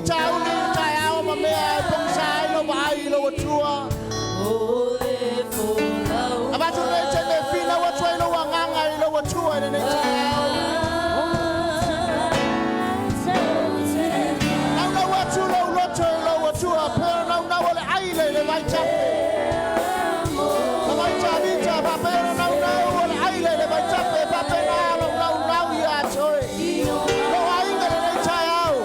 faafitauli i le taeao ma mea e pogisa ai lou vaai i lou Atua. Avatu lenei taimi e finau atu ai lou agaga i lou Atua i lenei taeao. Naunau atu lou loto i lou Atua, pei o le naunau o le aile i le vaitafe. Le vaitavita, faapea o le naunau o le aile i le vaitafe, e faapena lou naunau ia te oe. Lou aiga i lenei taeao.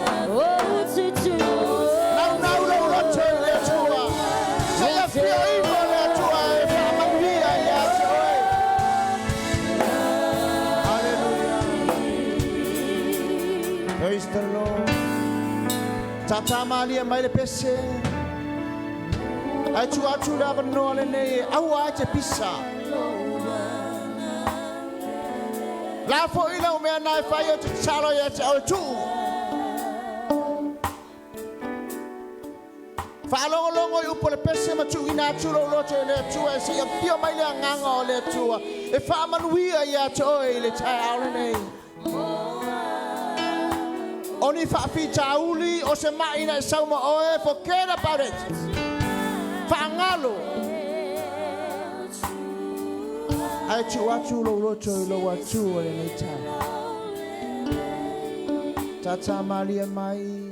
Naunau lou loto i le Atua. Se i afio ifo le Atua e faamanuia ia te oe. Hallelujah. Praise the Lord. Tata malie mai le pese. Ae tuu atu le avanoa lenei e aua ai te pisa. La foʻi lau mea na e fai o te tatalo ia te oe tuu. Faalogologo i upu o le pese ma tuuina atu lou loto i le Atua e seia afio mai le agaga o le Atua e faamanuia ia te oe i le taeao lenei. O ni faafitauli o se mai na e sau ma oe, forget about it. Faagalo. Ae tuu atu lou loto i lou Atua i lenei taeao. Tata malie mai.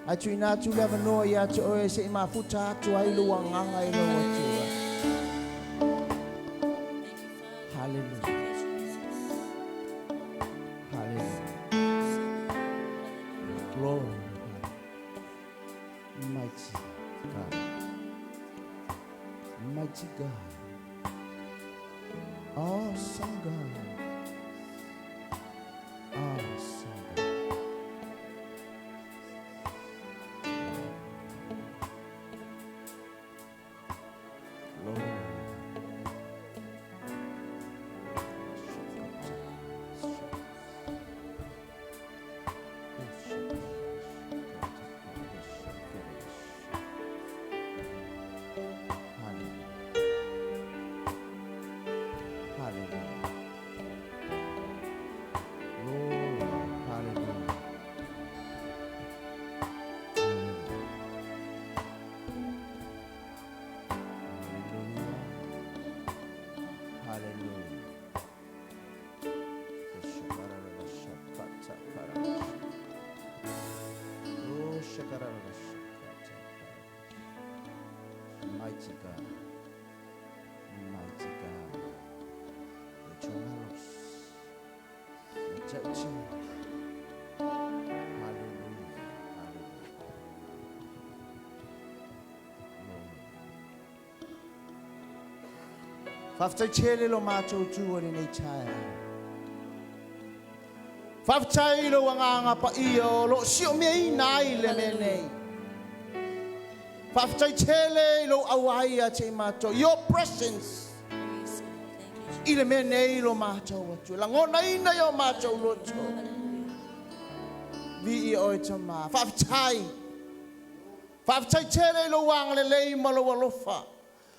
Ae tuuina atu le avanoa ia te oe se i mafuta atu ai lou agaga i lou Atua. Hallelujah. Hallelujah. Glory. Mighty God. Mighty God. Awesome God. Awesome God. Glory. Hallelujah. Hallelujah. Glory. Hallelujah. Hallelujah. Hallelujah. Hallelujah. Oh, Mighty God. Mighty God. Eternal. Church. Hallelujah. Hallelujah. Glory. Faafetai tele lo matou tu o lenei taeao. Faafetai lou agaga paia o loo siomiaina ai le mea nei. Faafetai tele i lou auai ia te i matou. Your presence Praise God. Thank you, Jesus. i le mea nei lo matou atu. Lagonaina i o matou loto. Viia oe Tama. Faafetai. Faafetai tele i lou agalelei ma lou alofa.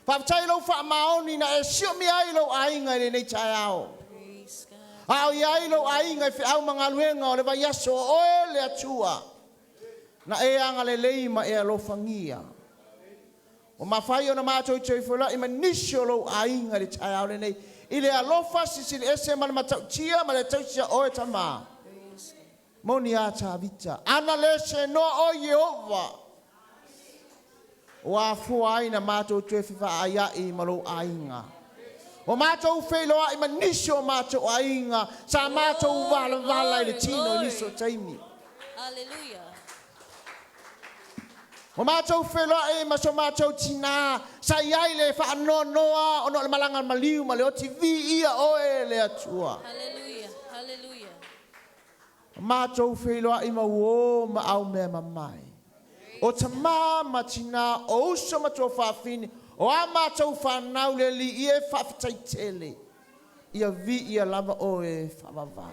Faafetai i lou faamaoni na e siomia ai lou aiga i lenei taeao. Praise God. A o iai lou aiga i feau ma galuega o le vaiaso o oe le Atua. Na e agalelei ma e alofagia. O mafai ona matou toe feiloai ma nisi o lou aiga i le taeao lenei. I le alofa silisili ese ma le matautia ma le tausia oe Tama. Praise God. Moni a Tavita. Ana le senoa o Iehova. O afua ai na matou toe fefaaiai ma lou aiga. O matou feiloai ma nisi o matou aiga. Sa matou valavala i le tino i nisi o taimi. Hallelujah. O matou feiloai ma so matou tina. Sa i ai le faanoanoa ona o le malaga maliu ma le oti viia oe le Atua. Hallelujah. Hallelujah. O matou feiloai ma uō ma au mea mamai. O tama ma tina o uso ma tuafafine. O a matou whanau le li i e faafetai tele. Ia viia lava oe faavavau.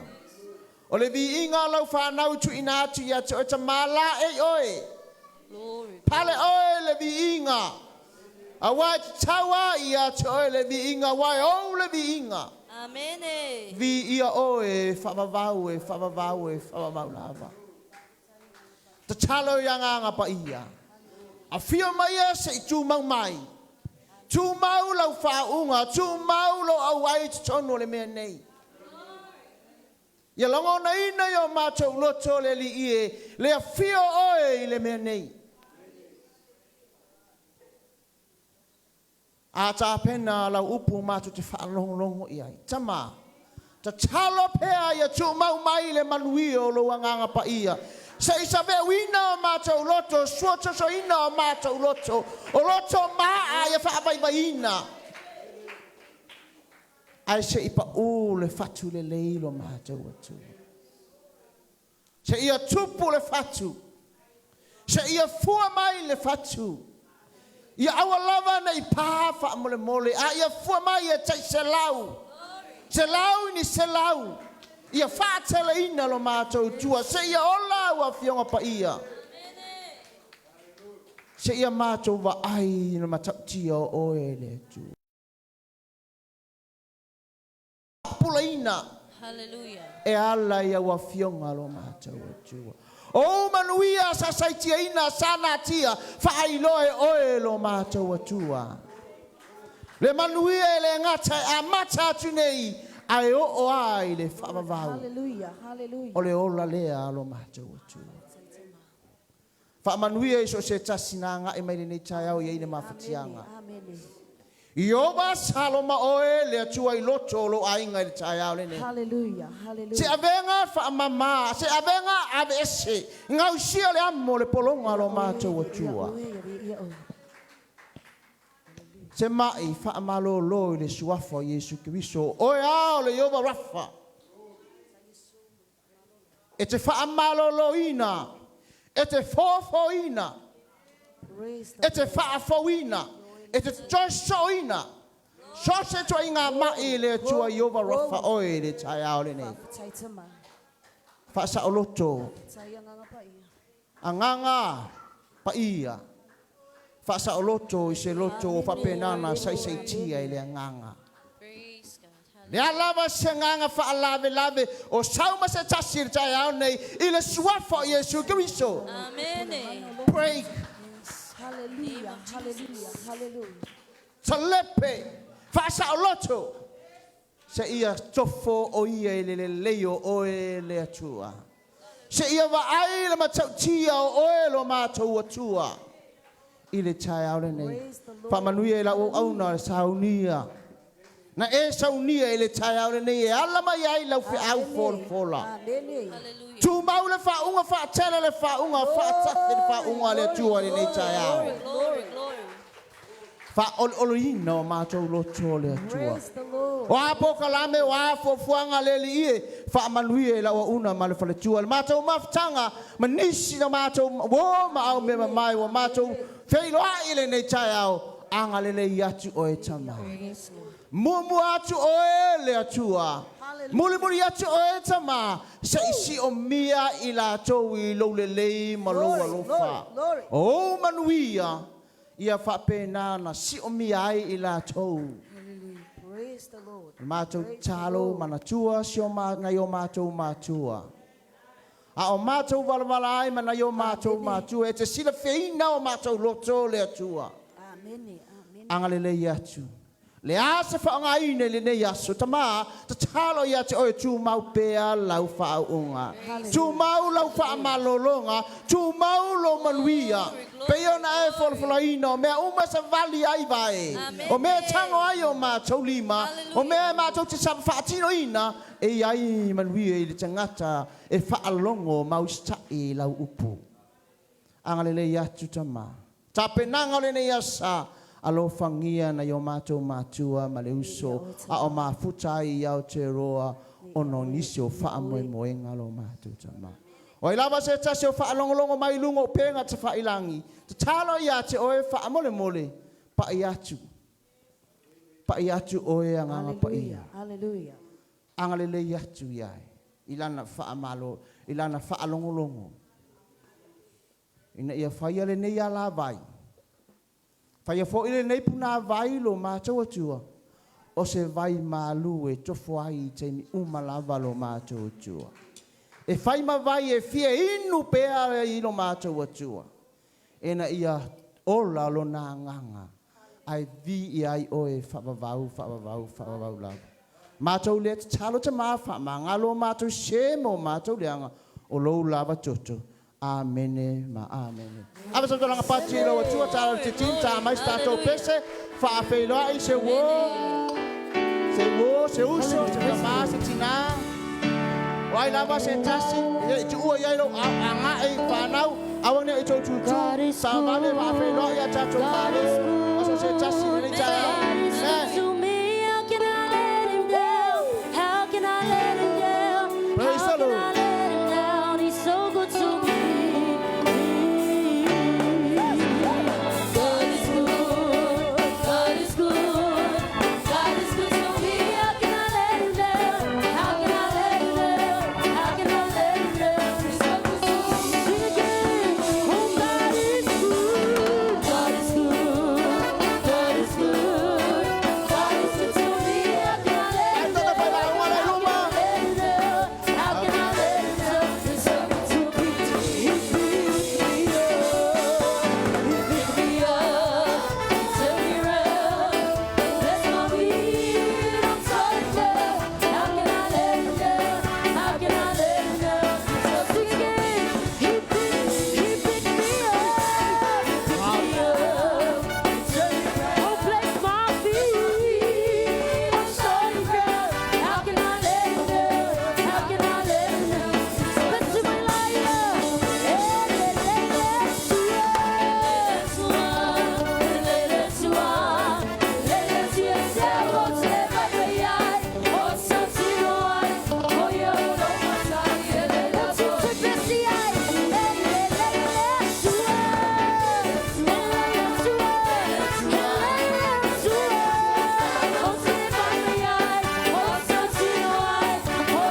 O le viiga o lau whanau i tuuina atu ia te oe Tama la e oe. Glory. Pale oe le viiga. Auā e tatau a ia te oe le viiga, auā e ou le viiga. Amen. Viia oe faavavau e faavavau e faavavau lava. Tatalo i Agaga Paia. Afio mai e se i tumau mai. Tumau lau faauuga, tumau lou auai i totonu o le mea nei. Ia lagonaina i o matou loto le Alii e, le afio o Oe i le mea nei. A tapena lau upu matou te faalogologo i ai. Tama, tatalo pea ia tumau mai le manuia o lou Agaga Paia, se i saveauina o matou loto, suasoasoaina o matou loto, o loto maaa ia faavaivaiina, ae se i pau le fatu lelei lo matou Atua. Seia tupu le fatu, seia fua mai le fatu. Ia aua lava ne i pa faamolemole, a ia fua mai e tai selau, selau i ni selau, ia faateleina lo matou tua, seia ola au Afioga Paia, seia matou vaai i le matautia o Oe le Atua. Pulaina e ala i au Afioga lo matou Atua. O ou manuia sa saitiaina sa natia faailoa e oe lo matou Atua. Le manuia e le gata e amata atu nei ae oo a i le faavavau. O le ola lea a lo matou Atua. Faamanuia i so o se tasi na agai mai lenei taeao i ai le mafatiaga. Ieova Saloma oe le Atua i loto o lou aiga i le taeao lenei. Se avega faamama, se avega aveese, gausia le amo o le pologa lo matou Atua. Se mai faamalolo i le suafa o Iesu Keriso, oe a o le Ieova Rafa. E te faamaloloina, e te fofoina, e te faafouina, e te toe sosooina so o se ituaiga ma'i i le Atua Ieova Rafa oe i le taeao lenei. Faasaoloto, agaga paia, faasaoloto i se loto ua faapena ona saisaitia i le agaga. Le a lava se agaga faalavelave o sau ma se tasi i le taeao nei i le Suafa o Iesu Keriso. Break. Talepe, faasaoloto, seia tofo o ia i le lelei o oe le Atua. Seia vaai le matautia o oe lo matou Atua i le taeao lenei. Faamanuia i lau auauna saunia. Na e saunia i le taeao lenei e ala mai ai lau feau folafola. Tumau le faauuga, faatele le faauuga, faatafe le faauuga a le Atua i lenei taeao. Faaolooloina o matou loto le Atua. O a polokalame, o a fuafuaga a le Alii e, faamanuia i lau auauna ma le faletua i le matou mafutaga ma nisi na matou uo ma au mea mamae ua matou feiloai i lenei taeao. Agalelei atu oe Tama. Muamua atu oe le Atua. Mulimuli atu oe Tama, se i siomia i latou i lou lelei ma lou alofa. O ou manuia ia faapena ona siomia ai i latou. Matou tatalo manatua si o nai o matou matua. A o matou valavala ai ma nai o matou matua, e te silafiaina o matou loto le Atua. Agalelei atu. Le a se faaaogaina i lenei aso, Tama, tatalo ia te oe, tumau pea lau faauuga. Tumau lau faamalologa, tumau lou manuia. Pei ona e folafolaina o mea uma e savali ai vae, o mea e tago ai o matou lima, o mea e matou te faatinoina, e i ai manuia i le tagata e faalogo ma usitai i lau upu. Agalelei atu, Tama. Tapenaga o lenei asa, alofagia nai o matou matua ma le uso a o mafuta ai i Aotearoa ona o nisi o faamoemoega lo matou Tama. O ai lava se tasi o faalogologo mai i luga o upega tafailagi, tatalo ia te oe faamolemole, pai atu, pai atu oe Agaga Paia. Agalelei atu ia i lana faamalo, i lana faalogologo, ina ia faia lenei alavai, faia foi lenei punavai lo matou Atua, o se vai malu e tofo ai i taimi uma lava lo matou Atua. E fai ma vai e fia inu pea i lo matou Atua, ina ia ola lona agaga, ae viia ai Oe faavavau, faavavau, faavavau lava. Matou lea tatalo Tama faamagalo o matou sese ma o matou leaga, o Lou lava toto. Amene ma amene. Ave sa tulaga pati i lou Atua, tala le titini, ta mai se tatou pese, faafeiloai se uo, se uo, se uso, se tama, se tina, o ai lava se tasi, e le i tuua i ai lou ao agai i fanau, aua ne i tou tutū, God is savavale good. faafeiloai a tatou God Malo, is aso se good. tasi i lenei taeao. God is good Amen. to me. How can I let him down? How can I let him down? Praise How the can Lord. I let him down? He's so good to me. God is good. God is good. God is good to me. How can I let him down? How can I let him down? How can I let him down? He's so good to me. Sing again. Oh, God is good. God is good. God is good. God is good to me. How can I let Ai him tata down? fai lauga le luma. Let him down. How can I let him down? He's so good to me. He picked me up. He picked me up. He turned me around. Bless my feet on solid ground. How can I let him down? How can I let him down? He's so Sing again. He picked me up. picked me up. He turned me around. Oh, place my feet On solid ground. How can I let him down? How can I let him down? Let's my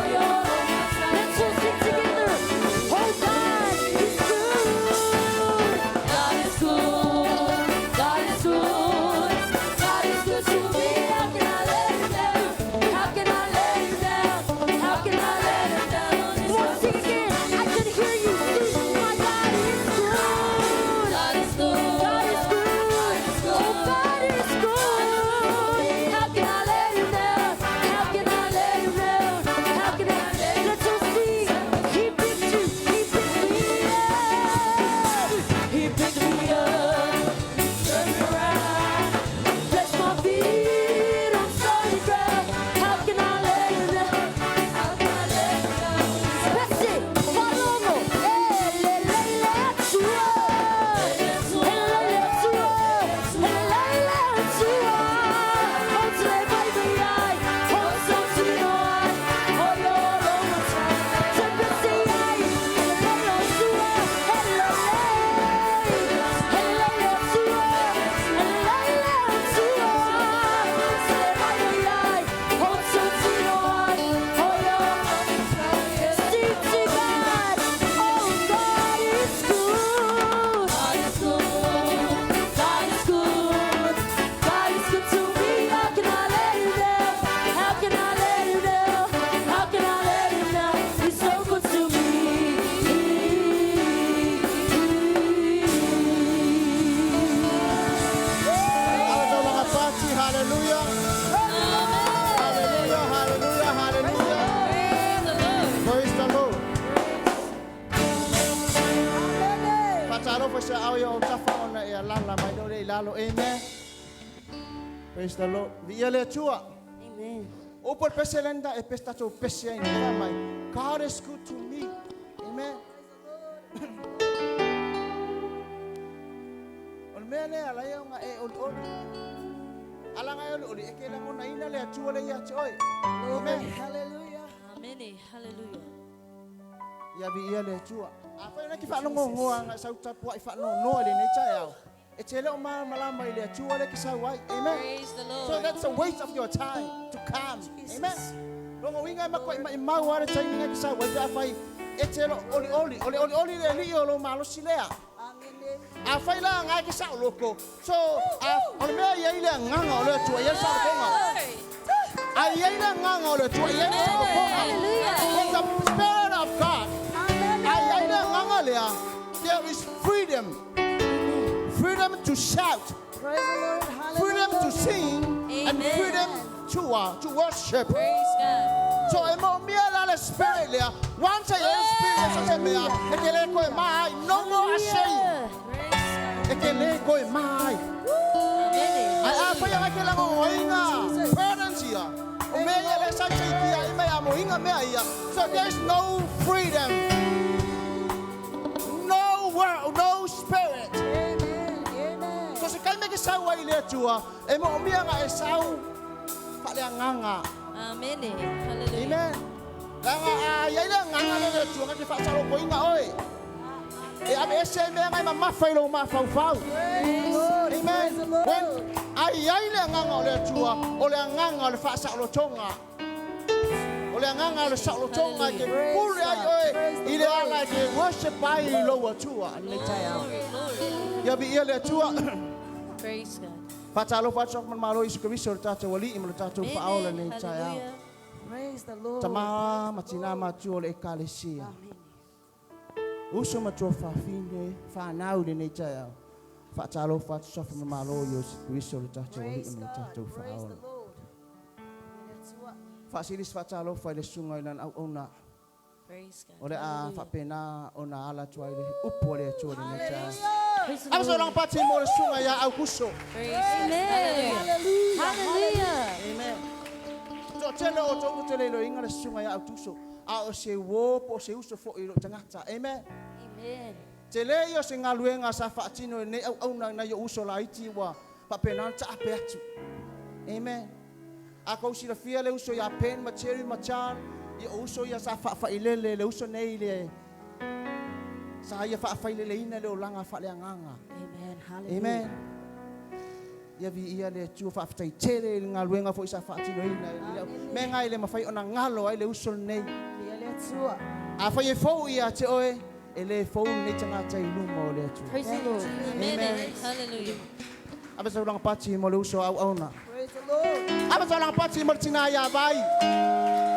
Let's all sing together. Oh God is good. God is good, God is good, God is good to me. How can I let him down? How can I let him down? How can I let him down? Come on, sing again. I can hear you sing. My God is good. God is good, God is good. Oh, God is good. How can I let him down? How can I let him down? How can I let him Let's all sing. He picked you. He picked me up. He picked me up, turned me around, placed my feet on solid ground. How can I let him down? How can I let him down? That's it. Fa'alogo. E lelei le Atua. E lelei le Atua. E lelei le Atua. O te vaivai ai, o tautino ai, o i olo Te pese ai, e lelei le Atua. E lelei. E lelei le Atua. E lelei le Atua. O te vaivai ai, o tautino ai, o i olo Sing to God. Oh, God is good. God is good, God is good, God is good to me. How can I let him down? How can I let him down? How can I let him down? He's so good to me. Ave sa tulaga pati, hallelujah. Hallelujah, hallelujah, hallelujah. Praise the Lord. Praise the Lord. Faatalofa i se aao i ou tafa ona e alaala mai lea o lea i lalo. Amen. Praise the Lord. Viia le Atua. Amen. O upu o le pese lea na e pese tatou pese ai nei fai mai. God is good to me. Amen. O le mea lea ala ai ona e olioli. Alaga e olioli e ke lagonaina le Atua lea ia te oe. Amen. Hallelujah. Amen. Hallelujah. Ia viia le Atua. Afai ona e te faalogogoa agai sau tapuai faanoanoa i lenei taeao. E te le o malamalama i le Atua lea e te sau ai. Amen. Praise the So Lord. that's a waste of your time to come. Amen. Lona uiga e matuai maimau lava le taimi na e te sau ai pe afai e te le o olioli. O le olioli le Alii o lou malosi lea. Amen. Afai la o lena e te saoloko. So, a, o le mea e i ai le agaga o le Atua, e i ai le saolokoga. Glory. A i ai le agaga o le Atua, e i ai le saolokoga. Hallelujah. When the Spirit of God Freedom. Freedom to shout. Praise the Lord. Freedom to Hallelujah. sing. And Amen. freedom to worship. Praise God. So e mo mia la le spirit lea. Once a le spirit so se mea. E ke le koe mai. No more ashamed. Praise God. E ke le koe mai. Amen. Ai a whai anga ke lango oinga. Parents ia. O mea ia le sai sai kia i mea mo inga mea ia. So there's no freedom. No world, no spirit. Amen. Amen. So se kai me ke sau ai le atua, e mo omia nga e sau wha le anganga. Amen. Hallelujah. Amen. Langa a ia le anganga le le atua nga ke wha ko inga oe. E ame ese mea ngai mamafa i lo mawhauwhau. Praise the Lord. Amen. Praise the Lord. When ai ai le anganga o le atua, o le anganga o le whaasalotonga. O le anganga o le saolotonga ke pule ai oe i le ala ke worship ai i lo atua. Le tai au. Glory, glory. Ia bi ia le atua. Praise God. Whatalo whatsok man malo Isu Keriso le tātou ali'i ma le tātou whaola nei tai au. Hallelujah. Praise the Lord. Tama matina matua le ekalesia. Uso matua whawhine, whanau le nei tai au. Whatalo whatsok man malo Isu Keriso le tātou ali'i Praise ma le God. tātou Praise whaola. the Lord. Whaasilis whatalo whai le sunga i lan au ona. Praise God. O le a whapena o na ala tua i le upu o le atua le nei tai au. Praise the Aso Lord. lang pati mo le sunga ia au kuso. Praise God. Hallelujah. Hallelujah. Hallelujah. Amen. So tele o tōku tele ilo inga le sunga ia au tuso. A o se wo po se uso fo i lo tangata. Amen. Amen. Te le ia se ngā luenga sa whaatino e nei au au na i o uso la iti wa papena ta ape atu. Amen. A kou sila fia le uso ia Pen, ma Terry, ma Chan, i o uso ia sa whaawhailele, le uso nei le sa ia whaawhailele ina le o langa whaaleanganga. Amen. Hallelujah. Amen. Ia vi ia le tua whaawhatai tere i ngā luenga fo i sa whaatino ina. Me ngai le mawhai o na ngalo ai le uso nei. Ia le Atua. A whai e fau ia te oe, e le fau nei tangata i luma o le atua. Praise the Lord. Amen. Amen. Hallelujah. Ape sau langa pati mo le uso au auna. Praise the Lord. Ape sau langa pati mo le tina ia vai.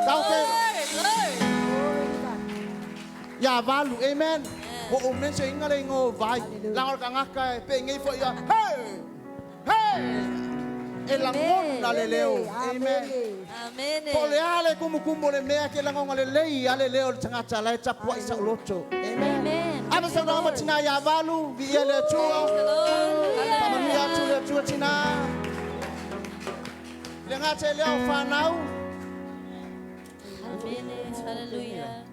Tau ke Glory, glory. Glory to God. ia valu, amen. Wo o mense inga le ingo vai. Hallelujah. Langa o le kangaka e pe ngei fo ia, hey! Hey! E langona le leo, amen. Amen. Po le ale kumu kumu le mea ke langonga le lei ale leo le tangata lai tapua i sa uloto. Amen. Amen. Ape sau langa tina ia valu, vi ia le atua. Praise the Lord. Pamanuia atu le atua tina. Le ngā te leo whanau. Amen. Hallelujah.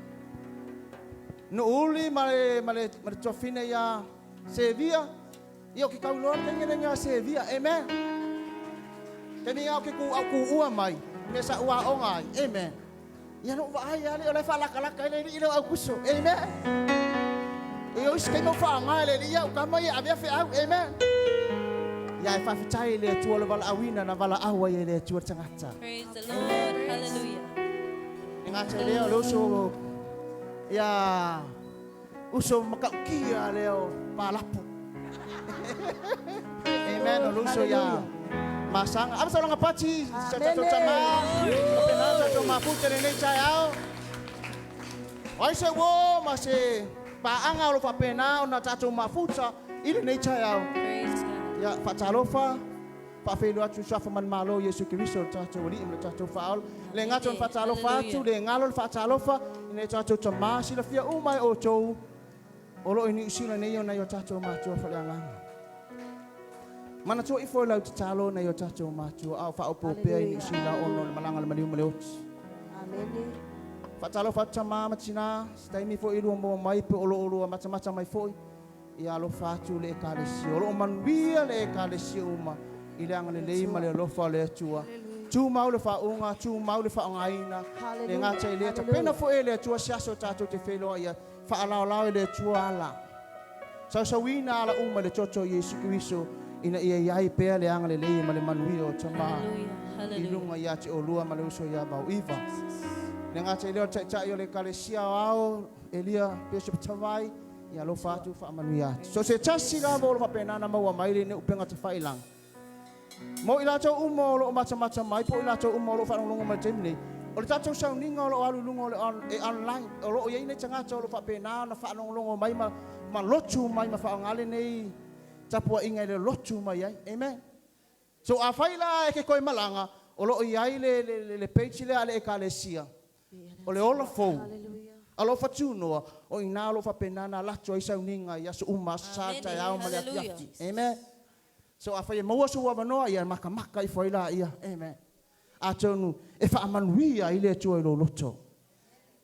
No uli ma le tuafine ia Sevilla. Ia o ke kauloa le tenge lenga Sevilla. Amen. Te ni au ke ku au ku ua mai. Me sa ua onga ai. Amen. Ia no vaai ale o le whalakalaka i le i leo au kuso. Amen. Ia o isi kei mau whaanga le ia o kama ia avea fe au. Amen. Ia e whawhitai le atua le wala awina na wala awa ia le atua tangata. Praise the Lord. Hallelujah. E ngā te leo le uso ia uso makaukia leo palapu. Amen. O le uso ia masanga. Apa sa longa pati sa tatou tama. Kapena tatou mafuta le nei tai ao. Ai se wo ma se paanga o lo whapena o na tatou mafuta i le nei tai ao. Praise God. Ia whaatalofa, whaawhelo atu swafa man malo Yesu Keriso le tātou ali'i ma le tātou whaolo. Le ngato le whaatalofa atu, le ngalo le whaatalofa, i nei tātou tamā silafia umai o tōu. O lo i Niu Sila nei o nei o tātou mātua whaleanganga. Mana tua ifo lau te talo nei o tātou mātua, au whaopōpea i Niu Sila ono le malanga le maliu ma le oti. Amen. Whaatalofa atu tamā matina, se taimi fo i lua mua mai pe o lo o lua matamata mai foi. Ia alofa atu le ekalesia. O lo o manuia le ekalesia uma. I le anga le lei ma le alofa o le atua. Tū mau le whaunga, tū mau le whaongaina. Le ngā te lea. Tapena fo e le atua se aso tātou te wheloa ia. Whaalaolao e le atua ala. Sausauina ala uma le toto Yesu Keriso. Ina ia iai pea le anga le lei ma le manuia o tama. Hallelujah. I Hallelujah. lunga ia te olua ma le uso ia mau iwa. Le ngā te leo taitai o le ekalesia o ao. Elia Bishop Tawai. Ia alofa atu whaamanuia atu. So se tasi la mo lo whapenana maua mai le ne upenga te whailang. Mo i lātou uma o lo o matamata mai, po i lātou uma o lo o whaalongo mai te nei. O le tātou sauniga o lo o alu lunga o le on, e online, o lo o iei nei tangata o lo whaapena na whaalongo mai ma ma lotu mai ma faaaoga lenei tapuaiga i le lotu mai ai. Amen. So afai la e ke koe malaga, o loo i ai le page lea a le Ekalesia o le ola fou. Alofa tunoa o ina o loo faapena ona alu atu ai sauniga i aso uma, aso sa, taeao ma le afiafi. Amen. So afai e maua sou avanoa, ia makamaka ifo ai laia. Amen. Atonu e faamanuia ai le Atua i lou loto.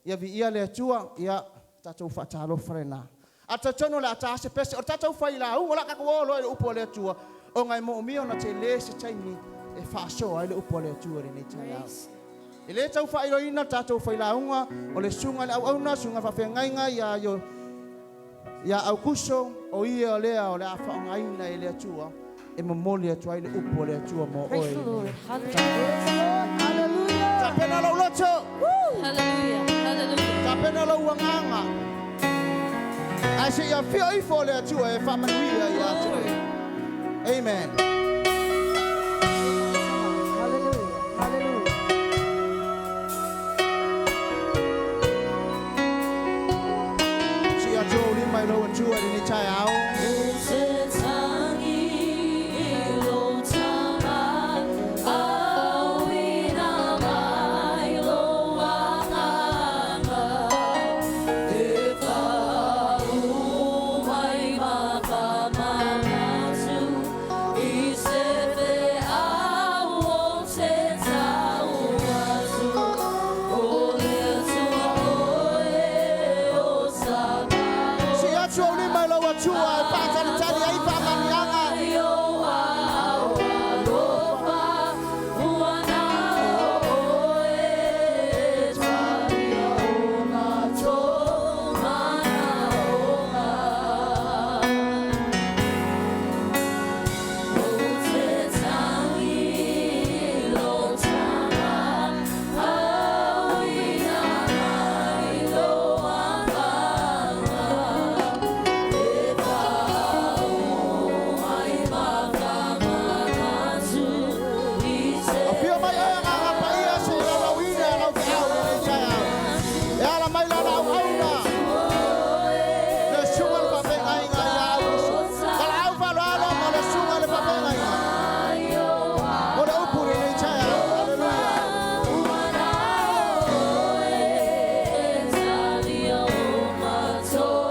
Ia viia le Atua, ia tatou faatalofa lena. A talitonu o le a ta se pese, o le tatou failauga, o le a tatou o loa i le upu a le Atua, ona e moomia ona tele se taimi e faasoa ai le upu a le Atua i lenei taeao. E le tau faailoina le tatou failauga, o le susuga i le auauna, susuga faafeagaiga ia ia Aukuso, o ia lea o le a faaaogaina e le Atua e momoli atu ai le upu a le Atua mo oe. Praise the Lord. Hallelujah. Hallelujah. Tapena lou loto. Hallelujah. Hallelujah. Tapena lou agaga. Ae se i afio ifo le Atua e faamanuia ia te oe. Amen. Hallelujah. Hallelujah. Se i atoa ou lima i lou Atua i lenei taeao. Ou te tagi i lou Tama, auina mai lou Agaga, e faauma ai ma faamanatu i se feau ou te tau atu, o le Atua oe o Sabaot. Se i atoa ou lima i lou Atua e faatalitali ai faamanuiaga. Alofa, ua na o oe e talia o matou manaoga. Ou te tagi i lou Tama, auina mai lou Agaga, e faauma ai ma faamanatu i se Afio mai oe Agaga Paia se i laulauina lau feau i lenei taeao. E ala mai lana auauna. Le susuga le faafeagaiga ia Aukuso. Valaau faaaloalo ma le susuga le faafeagaiga. O le upu i lenei taeao. Hallelujah. Ua na oe e talia o matou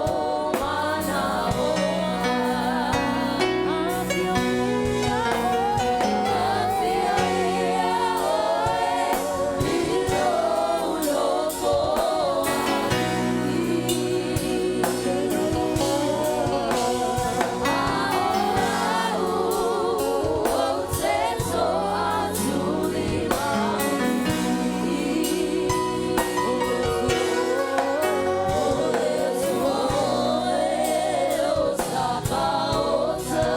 manaoga. Afio ia oe i lou lofoalii. Ou te toatuli mai. O le Atua oe o Sabaota,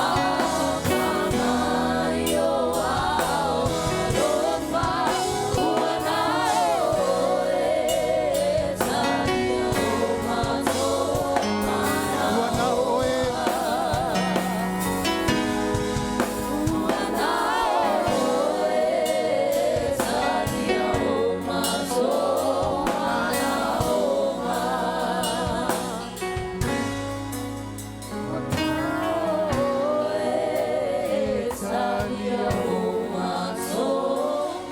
aoga mai o ao alofa, ua na oe e talia o matou Ua na oe. Ua na oe e talia o matou manaoga. Ua na oe e talia o matou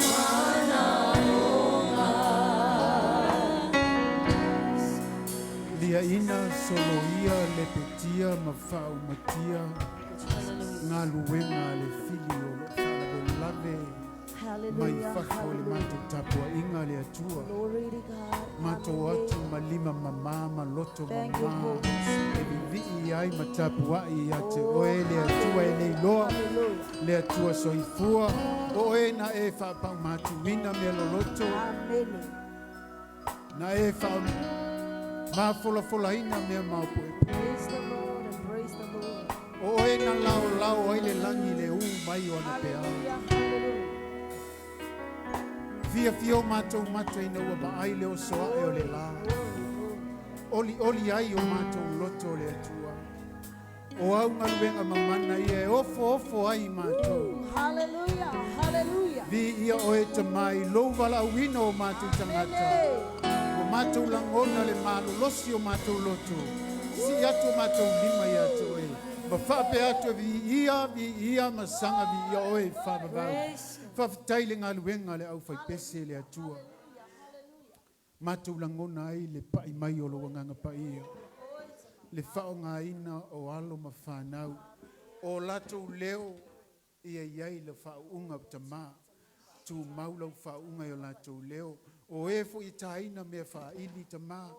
manaoga. Liaina soloia lepetia ma faaumatia galuega a le fili o loo faalavelave mai Hallelujah. fafo i le matou tapuaiga le Atua. Glory to God. Matou atu ma lima mamā ma loto Thank you, mamā Holy e vivii ai ma tapuai ia te oe le Atua e leiloa Hallelujah. le Atua soifua o oe na e faapaumatuina mea loloto Amen. na e faa mafolafolaina mea maopoepoe. Praise the Lord and praise the Lord. O oe na laolao ai le lagi le ū mai o ana peau. Hallelujah. Hallelujah. Fiafia o matou mata ina ua vaai le oso ae o le lā. Olioli ai o matou loto o le Atua. O au galuega mamana ia e ofoofo ai matou. Hallelujah. Hallelujah. Viia oe Tamā i lou valaauina o matou tagata. Amen. Ua matou lagona le malolosi o matou loto. Sii atu o matou lima ia te oe ma faapea atu e viia, viia ma saga viia oe i faavavau. Faafetai i le galuega a le aufaipese le Atua. Matou lagona ai le pai mai o lou Agaga Paia, le faaaogaina o alo ma fanau, o latou leo ia i ai le faauuga o tama, tumau lau faauuga i o latou leo, o e foi e taina mea faaili tama,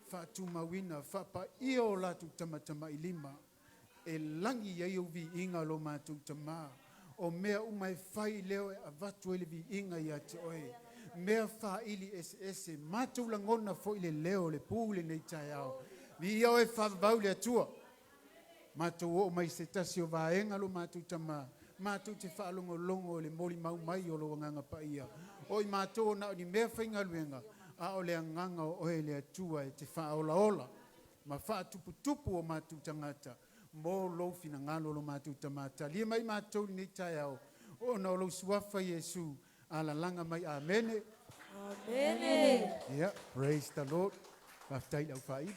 faatumauina, faapaia o latou tamatamailima, e lagi i ai ou viiga lo matou tama, o mea uma e fai leo e avatu ai le viiga ia te oe, mea faaili eseese, matou lagona foi le leo o le pu i lenei taeao, viia oe faavavau le Atua. Matou oo mai se tasi o vaega lo matou tama, matou te faalogologo i le molimau mai o lou Agaga Paia. O i matou na o ni mea faigaluega, a o le agaga o oe le Atua e te faaolaola ma faatuputupu o matou tagata mo lou finagalo lo matou tama. Talia mai matou lenei taeao, ona o lou suafa Iesu, alalaga mai, amene. Amene. Yeah, praise the Lord. Faafetai i le aufaili.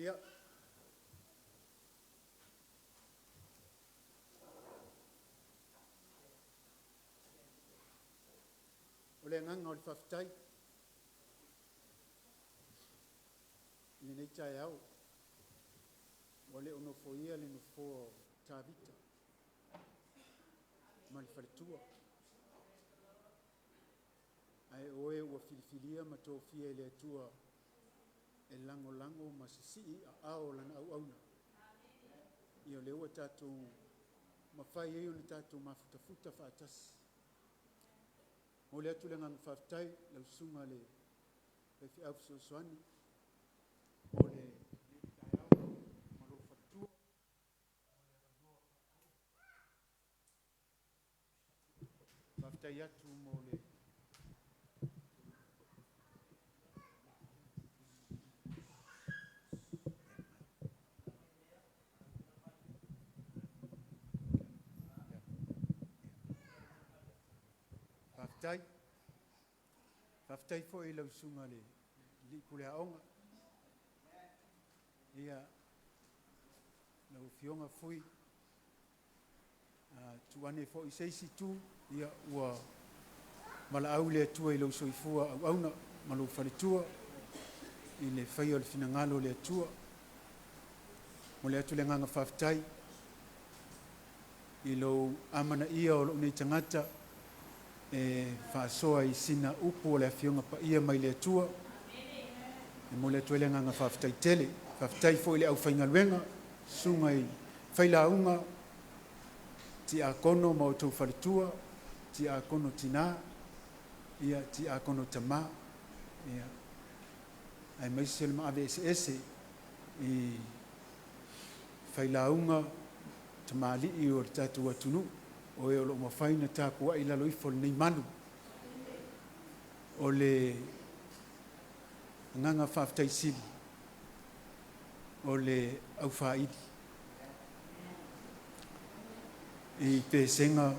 Ia. O le agaga o le faafetai i lenei taeao, ua le o nofoia le nofoa o Tavita ma le faletua, ae o e ua filifilia ma tofia e le Atua e lagolago ma sisii aao o lana auauna. Ia o lea ua tatou mafai ai ona tatou mafutafuta faatasi. Momoli atu le agaga faafetai i lau susuga i le faifeau fesoasoani mo lenei taeao ma lou faletua. Faafetai atu mo le Faafetai. Faafetai foi i lau susuga i le alii pule aoga. Ia, lau Afioga Fui, tuu ane foi i se isi itu, ia ua valaau le Atua i lou soifua auauna ma lou faletua i le faia o le finagalo o le Atua. Momoli atu le agaga faafetai i lou amanaia o lou nei tagata e faasoa i sina upu o le Afioga Paia mai le Atua. E momoli atu ai le agaga faafetai tele. Faafetai foi i le aufaigaluega, susuga i failauga, tiakono ma outou faletua, tiakono tina, ia tiakono tama, ia, aemaise le maave eseese i failauga tamalii o le tatou atunuu, o e o lo o mafai ona tapuai i lalo ifo o lenei malu. O le agaga faafetai sili o le aufaili i pesega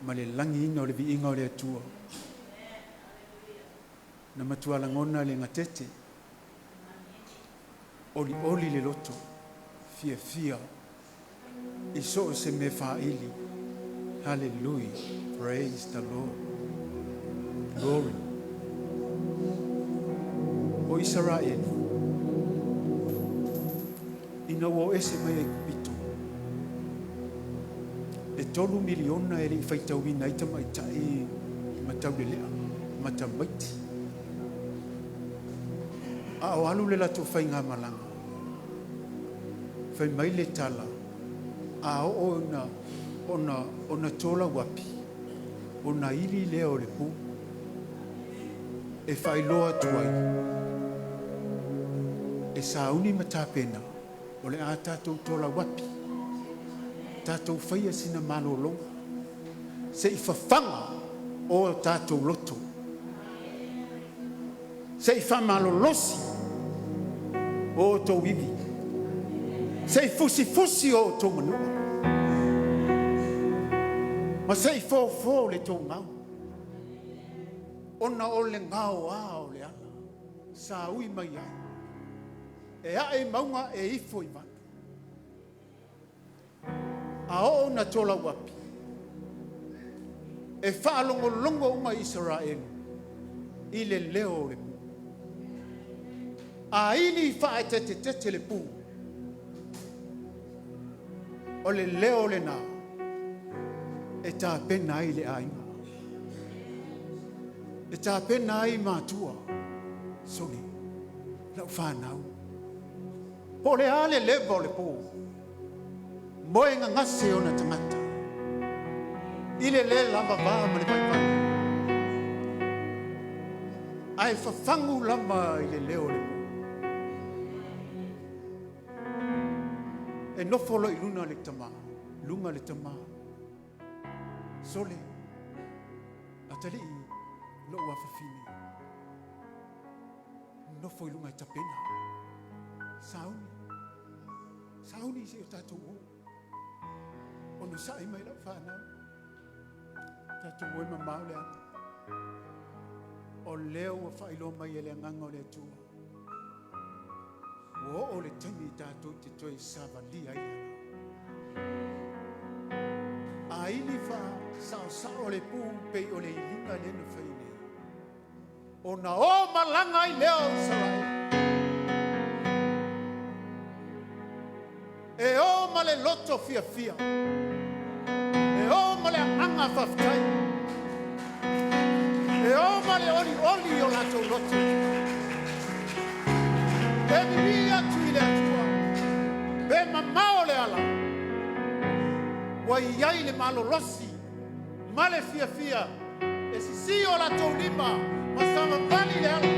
ma le lagiina o le viiga o le Atua. Na matua lagona le gatete, olioli le loto, fiafia i so o se mea faaili. Hallelujah. Praise the Lord. Glory. O Isaraelu, ina ua o ese mai Aikupito, e 3 miliona e le i faitauina ai tamaitai ma taulelea ma tamaiti. A o alu le latou faigamalaga, fai mai le tala, a oo ina ona tolauapi, ona ili lea o le pu, e faailoa atu ai, e sauni ma tapena, o le a tatou tolauapi, tatou faia sina malologa, se i fafaga o tatou loto, se i faamalolosi O outou ivi. Se i fusifusi o outou manu'a. Ma se i fofo le tou gau. Ona o le gaoa o le ala. Sa ui mai ai. E ae i mauga e ifo i vale. A oo ina tolauapi, e faalogologo uma Isaraelu i le leo o le pu. A ili faaeteetetete le pu, o le leo lena e tapena ai le aiga, e tapena ai matua. Sole, lau fanau, po o le a le leva o le po, moe gagase ona tagata i le lē lava va ma le vaivai, ae fafagu lava i le leo o le pu. E nofo loa i luna le tama, luga le tama, sole, atalii lou afafine, nofo i luga e tapena. Sauni, sauni se i o tatou o. Onosa'i mai lau fanau. Tatou o e mamao le ala. O lea ua faailoa mai e le agaga o le Atua. Ua oo le taimi tatou te toe savalia ai le ala. A ili faasaosao le pu pei o le iliga lea na fai nei, ona o malaga ai lea o Isaraelu. E o ma le loto fiafia. E o ma le agaga faafetai. E o ma le olioli o latou loto. E vivii atu i le Atua. Pe mamao le ala. Ua i ai le malolosi ma le fiafia. E sisī o latou lima ma savavali le ala.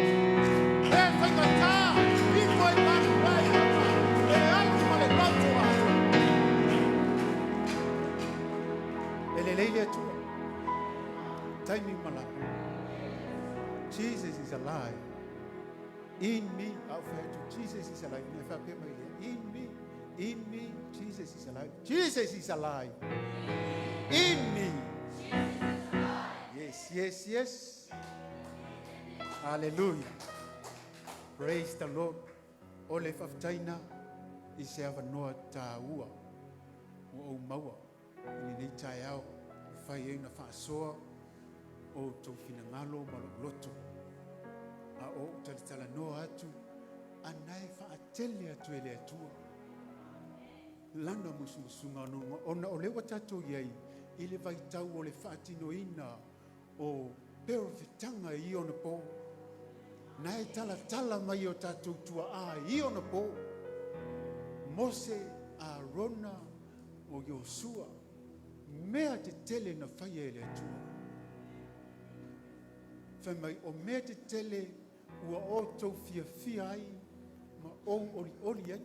Pe faigata, ifo i malu ai lava. E alu ma le loto atoa. E lelei le Atua. Taimi uma lava. Jesus is alive. In me, au fai atu, Jesus is alive. Me faapea mai lea. In me, Jesus is alive. Jesus is alive. In me. Yes, yes, yes. Hallelujah. Praise the Lord. O le faafetaiga i se avanoa taua ua ou maua i lenei taeao e fai ai na faasoa o outou finagalo ma lou loto. A o ou talatalanoa atu, ana e faatele atu e le Atua. Lana musumusuga ona o lea ua tatou i ai i le vaitau o le faatinoina o perofetaga i ona po. Na e talatala mai o tatou tuaa i ona po. Mose, Arona, o Iosua, mea tetele na faia e le Atua. Fai mai, o mea tetele ua outou fiafia ai ma ou olioli ai.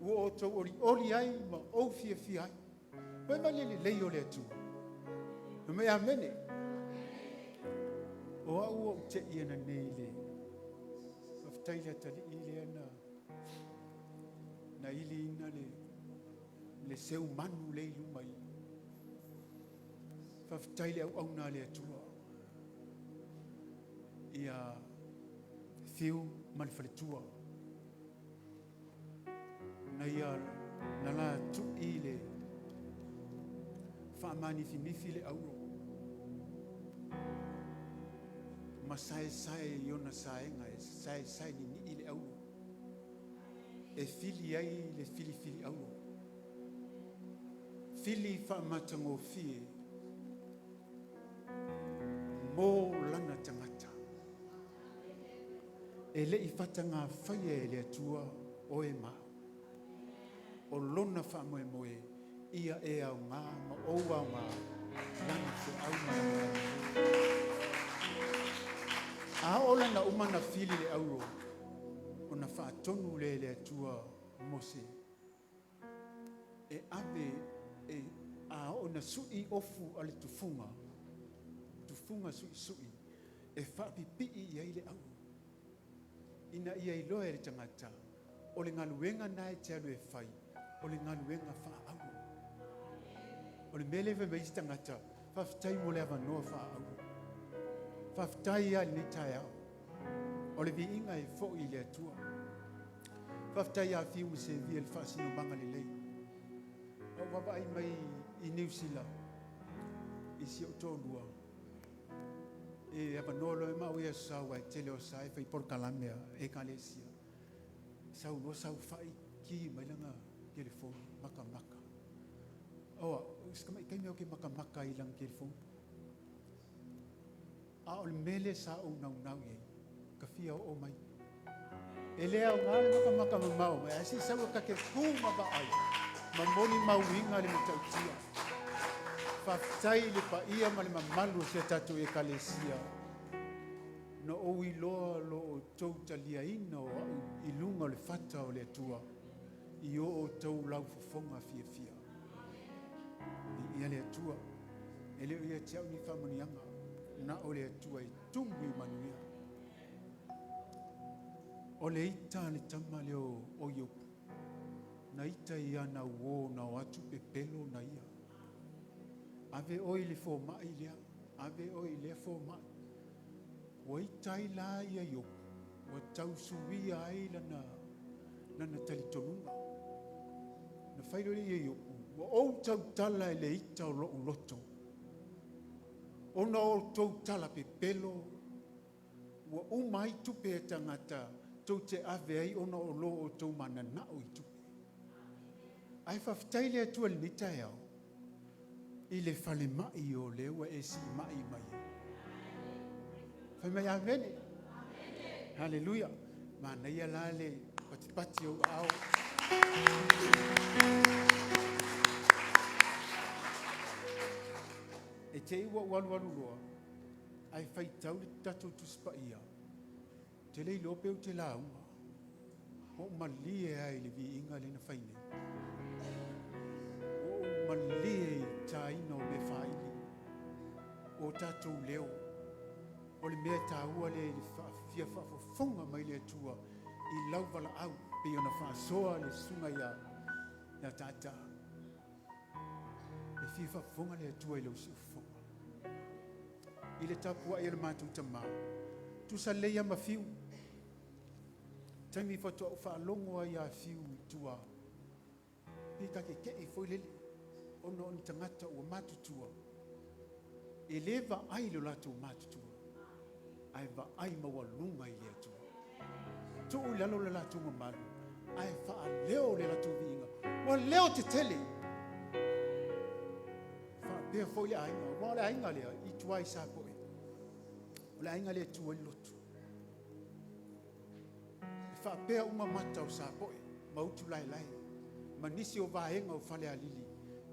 Ua outou olioli ai ma ou fiafia ai. Fai mai le lelei o le Atua. Fai mai amene. O au ou te ia na nei le. Faafetai le atalii lea na ili ina le seu manu le i luma i. Faafetai le auauna a le Atua. Ia fiu ma le faletua. Na ia na la tui le faamanifinif'i le auro ma saesae i ona saega e saesae nini'i le auro e fili ai le filifili auro fili faamatagofie mo lana tagata e le'i fatagafaia e le Atua oe ma au o lona faamoemoe ia e aogā ma ou aogā lana feau ma lana a oo lana uma na fili le auro ona faatonu lea e le Atua Mose e ave e a oo na su'i ofu a le tufuga tufuga su'isu'i e faapipii i ai le auro. Ina ia iloa e le tagata, o le galuega lena e te alu e fai, o le galuega faaauro. O le mea lea e fai mai ai isi tagata, faafetai mo le avanoa faaauro. Faafetai lava i lenei taeao. O le viiga e foi i le Atua. Faafetai ia Fiu ma Sevia i le faasinomaga lelei. Na ou vaavaai mai i Niu Sila i si ou toalua, e avanoa loa e maua i Aso Sa aua e tele o Aso Sa e fai polokalame a Ekalesia. Sau loa saofai ki mai lana telefoni makamaka. Oa, o si tamai taimi ou te makamaka ai i lana telefoni. A o le mea lea sa ou naunau i ai, ka fia oo mai. E le aoga le makamaka mamao mai, ae se i sau e ta te tu ma vaai, ma molimauina le matautia. Faafetai i le paia ma le mamalu o si a tatou Ekalesia, na ou iloa lo outou taliaina o au i luga o le fata o le Atua i o outou laufofoga fiafia. Viia le Atua, e le o ia te au ni faamanuiaga, na o le Atua e tumu i manuia. O le ita a le tama lea o Iopu, na ita i ana uō na o atu pepelo na ia. Ave oe i le fomai lea, ave oe i lea fomai. Ua ita ai la ia Iopu, ua tausuia ai lana, lana talitonuga. Na fai loa lea ia Iopu, ua ou tautala i le ita o lou loto, ona o outou tala pepelo, ua uma ai tupe a tagata tou te ave ai ona o lo outou mananao i tupe. Ae faafetai le Atua i lenei taeao i le falemai o lea ua e siimai mai ai. Fai mai amene. Haleluia. Manaia la le patipati o ou aao. E te i ua ou alualu loa, ae faitau le tatou Tusi Paia, ou te le iloa pe ou te lauga. Ua ou malie lava i le viiga lea na fai nei. Ua ou malie i le taina o mea faili, o tatou leo. O le mea taua lea i le fia faafofoga mai le Atua i lau valaau, pei ona faasoa le susuga ia ia Taataa. E fia faafofoga le Atua i lau siufofoga. I le tapuai a le matou tama, tusa lelei lava ma Fiu. Taimi faatoa ou faalogo ai ia Fiu i tua, pe ta te tei foi lele, ona o ni tagata ua matutua, e le vaai i lo latou matutua, ae vaai maualuga i le Atua. Tuu i lalo le latou mamalu, ae faaleo le latou viiga. Ua leo tetele. Faapea foi le aiga, aua o le aiga lea i tua i Sapoe. O le aiga lea e tu ai le lotu. E faapea uma mata o Sapoe ma Utulaelae ma nisi o vaega o Falealili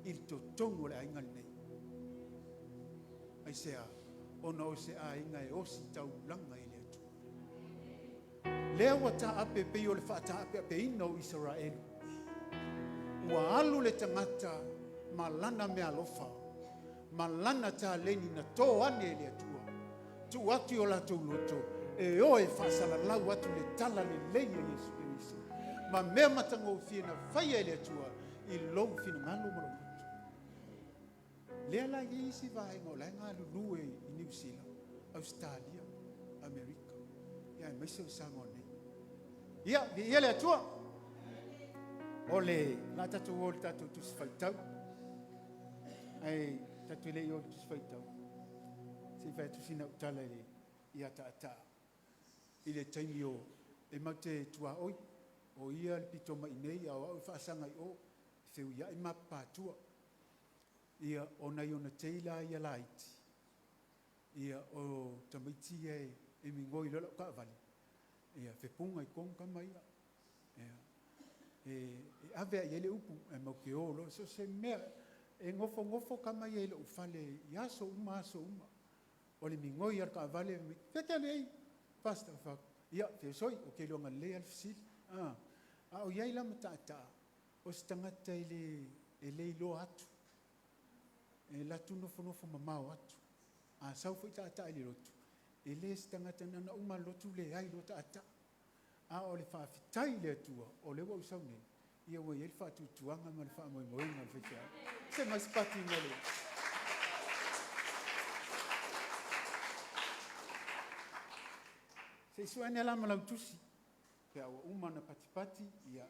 i totonu o le aiga lenei. Aisea? Ona o se aiga e ositaulaga i le Atua. Lea ua taape pei o le faataapeapeina o Isaraelu. Ua alu le tagata ma lana meaalofa ma lana taleni na to ane e le Atua, tuu atu i o latou loto e o e faasalalau atu le tala lelei a Iesu Keriso ma mea matagofie na faia e le Atua i lou finagalo ma lou loto. Lea la e i ai isi vaega o la e galulue i Niu Sila, Ausetalia, Amerika, ia aemaise o Samoa nei. Ia, viia le Atua. O le la tatou o i le tatou tusi faitau. Ae tatou te le i o i le tusi faitau. Se i fai atu sina au tala i le ia taataa i le taimi o e matou te tuaoi o ia le pito mai i inei a o au e faasaga i o, e feuiai ma papatua. Ia, o nai ona tei la ia laiti, ia, o tamaiti ia e migoi loa lau taavale, ia, fepuga i totonu tama ia. Ia, e ave lava i ai le upu, ae matou te o loa, so o se mea, e nofonofo tama ia i lou fale i aso uma aso uma. O le migoi lava o le taavale, fea e te alu ai, Pastor? Ou fai atu, ia, feosoi, ou te iloaina lelei lava le fesili. A o i ai la ma taataa, o se tagata e le, e le iloa atu, e alu atu nofonofo mamao atu. A sau foi taataa i le lotu, e le se tagata na ona uma lava o le lotu leai loa taataa. A o le faafetai i le Atua, o lea ua ou sau nei, ia ua i ai le faatuatuaga ma le faamoemoega o le faifeau. Se mai se pati mo le... Se i sue ane la ma lau tusi, pe a ua uma ona patipati, ia,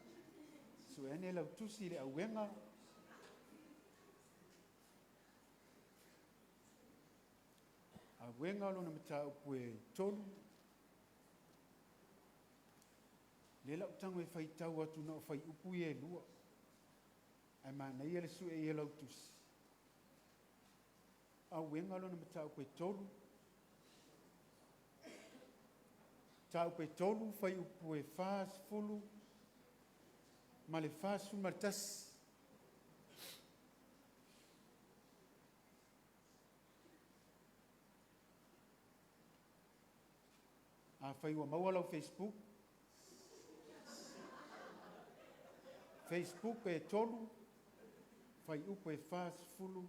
sue ane lau tusi i le auega. Auega lona mataupu e 3. Lea la ou tago e faitau atu na o fuaiupu ia e 2, ae manaia le sue i ai o lau tusi. Auega lona mataupu e 3, mataupu e 3, fuaiupu e 40 ma le 41. Afai ua maua lau Facebook, Facebook e 3, fuaiupu e 40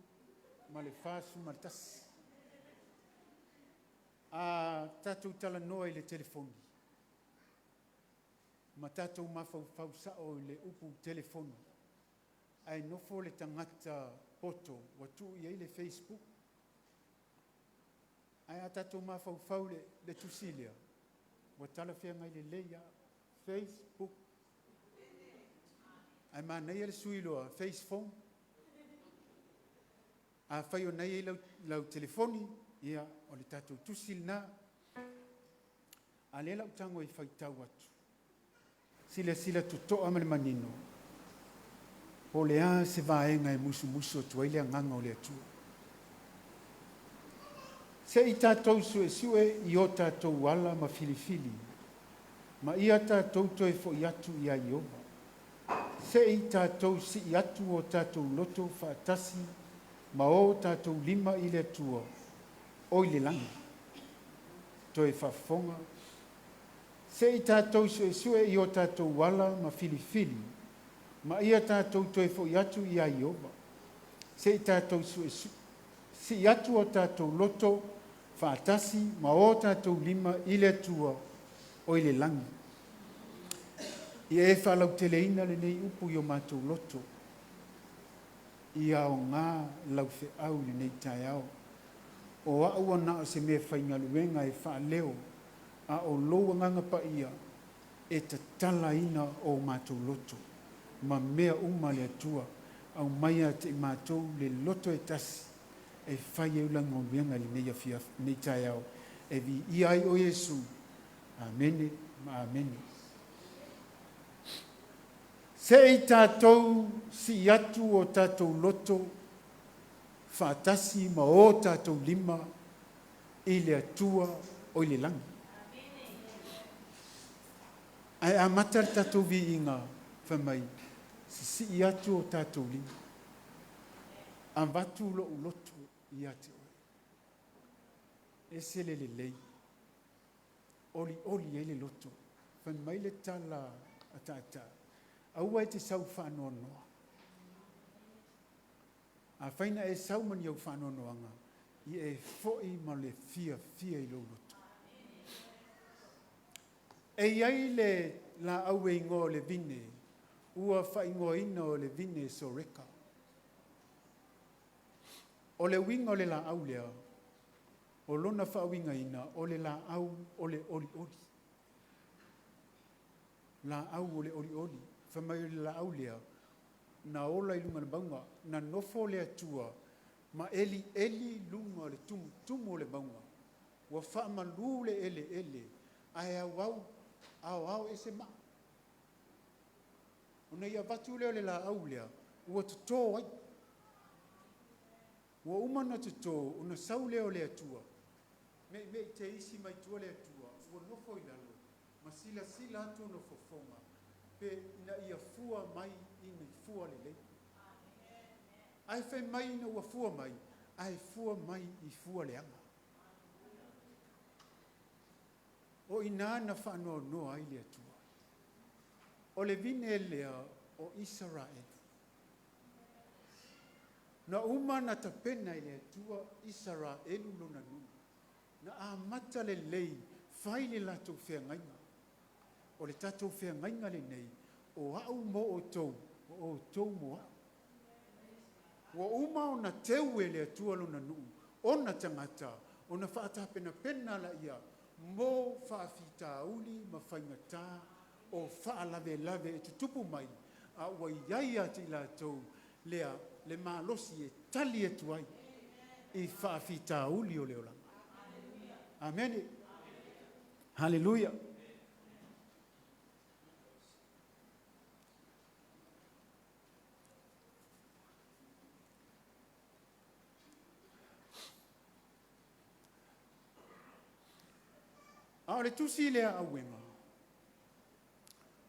ma le 41. A tatou talanoa i le telefoni, ma tatou mafaufau sao i le upu telefoni, ae nofo le tagata poto ua tuu i ai le Facebook. Ae a tatou mafaufau i le tusi lea, ua talafeagai lelei lava, Facebook. Ae manaia le sui loa, face phone. Afai o na e i ai lau telefoni, ia, o le tatou tusi lena. A lea la ou tago e faitau atu. Silasila totoa ma le manino, po o le a se vaega e musumusu atu ai le Agaga o le Atua. Se i tatou suesue i o tatou ala ma filifili, ma ia tatou toe foi atu iā Ieova. Se i tatou sii atu o tatou loto faatasi ma o tatou lima i le Atua o i le lagi. Toe faafofoga. Se i tatou suesue i o tatou ala ma filifili, ma ia tatou toe foi atu iā Ieova. Se i tatou sii atu o tatou loto faatasi ma o tatou lima i le Atua o i le lagi. Ia e faalauteleina lenei upu i o matou loto, ia aoga lau feau i lenei taeao. O au ua na o se mea faigaluega e faaleo, a o lou Agaga Paia e tatalaina o matou loto ma mea uma a le Atua. Aumai ia te i matou le loto e tasi e fai ai lau galuega i lenei afiafi, lenei taeao, e viia ai oe Iesu. Amene ma amene. Se i tatou sii atu o tatou loto faatasi ma o tatou lima i le Atua o i le lagi. Ae amata le tatou viiga fai mai, sisii atu o tatou lima, avatu lou loto ia te oe. Ese le lelei, olioli ai le loto. Fai mai le tala a taataa, aua e te sau faanoanoa. Afai na e sau ma ni au faanoanoaga, ia e foi ma le fiafia i lou loto. E i ai le laau e igoa o le vine, ua faaigoaina o le vine Soreka. O le uiga o le laau lea, o lona faauigaina o le laau o le olioli. Laau o le olioli. Fai mai o le laau lea, na ola i luga o le mauga, na nofo le Atua ma elieli luga o le tumutumu o le mauga. Ua faamalu le eleele, ae auau, aoao ese maa. Ona ia avatu lea o le laau lea, ua toto ai. Ua uma ona toto, ona sau lea o le Atua. Meimei te isi mai tua le Atua, ua nofo i lalo, ma silasila atu ona fofoga, pe ina ia fua mai i ni fua lelei. Ae fai mai ina ua fua mai, ae fua mai i fua leaga. O i ina na faanoanoa ai le Atua. O le vine lea o Isaraelu. Na uma na tapena e le Atua Isaraelu lona nuu. Na amata lelei fai le latou feagaiga. O le tatou feagaiga lenei, o a'u mo outou, o outou mo a'u. Ua uma ona teu e le Atua lona nuu, ona tagata, ona faatapenapena laia mo faafitauli ma faigatā o faalavelave e tutupu mai, a ua i ai ia te i latou lea le malosi e tali atu ai i faafitauli o le olaga. Amene. Haleluia. A o le tusi lea a Auega,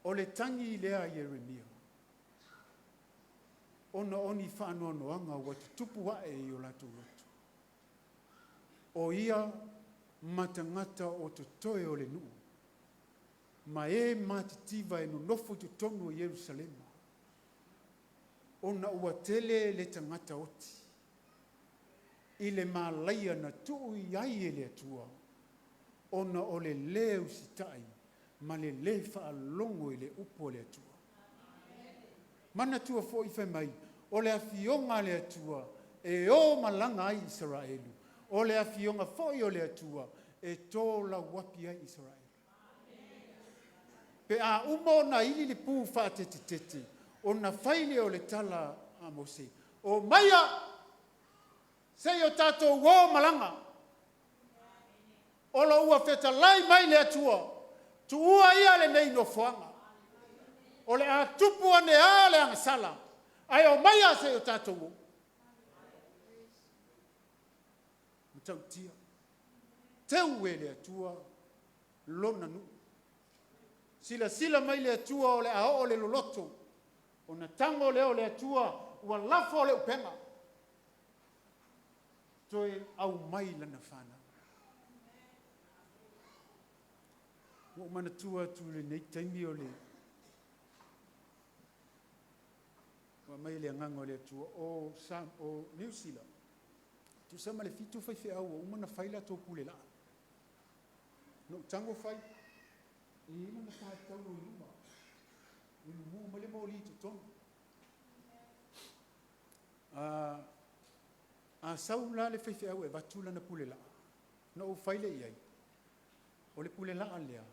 o le tagi lea a Ieremia, ona o ni faanoanoaga ua tutupu ae i o latou loto. O ia ma tagata o totoe o le nuu, ma e matitiva e nonofo i totonu o Ierusalema, ona ua tele le tagata oti i le malaia na tuu i ai e le Atua, ona o le lē usitai ma le lē faalogo i le upu a le Atua. Manatua foi fai mai, o le afioga a le Atua e o malaga ai Isaraelu, o le afioga foi o le Atua e tolauapi ai Isaraelu. Pe a uma ona ili le pu faatetetete, ona fai lea o le tala a Mose, omaia se i o tatou o malaga, o lo ua fetalai mai le Atua, tuua ia lenei nofoaga, o le a tupu ane lava le agasala, ae omaia se i o tatou o. Matautia, teu e le Atua Lona nuu. Silasila mai le Atua o le a oo le loloto, ona tago lea o le Atua ua lafo le upega, toe aumai lana fanau. Ua ou manatua atu i lenei taimi o le ua aumai e le Agaga o le Atua, o Niu Sila, tusa ma le 7 faifeau ua uma ona fai latou pule laa. Na ou tago fai, e i ai lana pa e taulo i luma, e mumu mai le moli i totonu. A sau la le faifeau e avatu lana pule laa, na ou fai lea i ai, o le pule laa lea,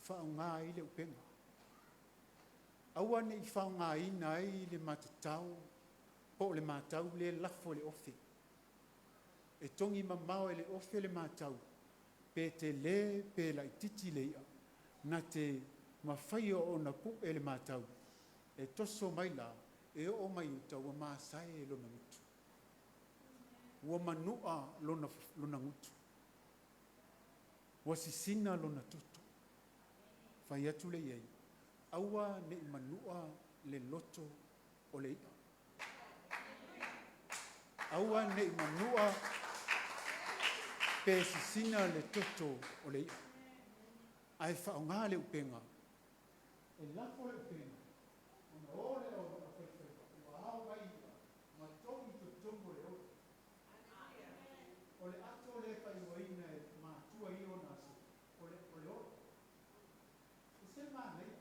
faaaoga ai le upega. Aua ne i faaaogaina ai le matatao po o le matau lea e lafo e le ofe. E togi mamao e le ofe le matau, pe tele pe laitiiti le i'a, na te mafaia ona pu'e le matau, e toso mai la, e oo mai i uta ua masae lona gutu, ua manu'a lona gutu, ua sisina lona toto. Fai atu lea i ai, aua ne i manua le loto o le i'a. Aua ne i manua pe sisina le toto o le i'a, ae faaaoga le upega, e lafo le upega, ona o lea o le aufaifaiva ua ao mai i'a ma togi i totonu o le ola. O le ato lea e faaigoaina e matua i ona aso, o le ola. E se manaia,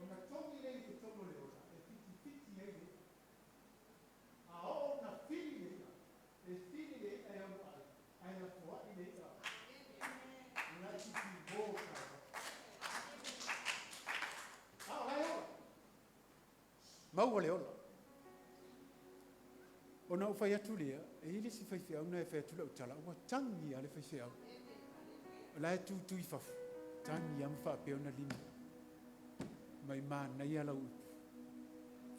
ona togi lea i totonu o le ola e fitifiti ai le i'a. A oo ina fili le i'a, e fili le i'a e ono ai, ae lafoai le i'a laitiiti mo taeao. A o la e ola. Maua le ola. Ona ou fai atu lea, e i ai le isi faifeau na e fai atu lau tala, ua tagi lava le faifeau. O la e tutu i fafo, tagi lava ma faapea ona lima. Mai manaia lau upu,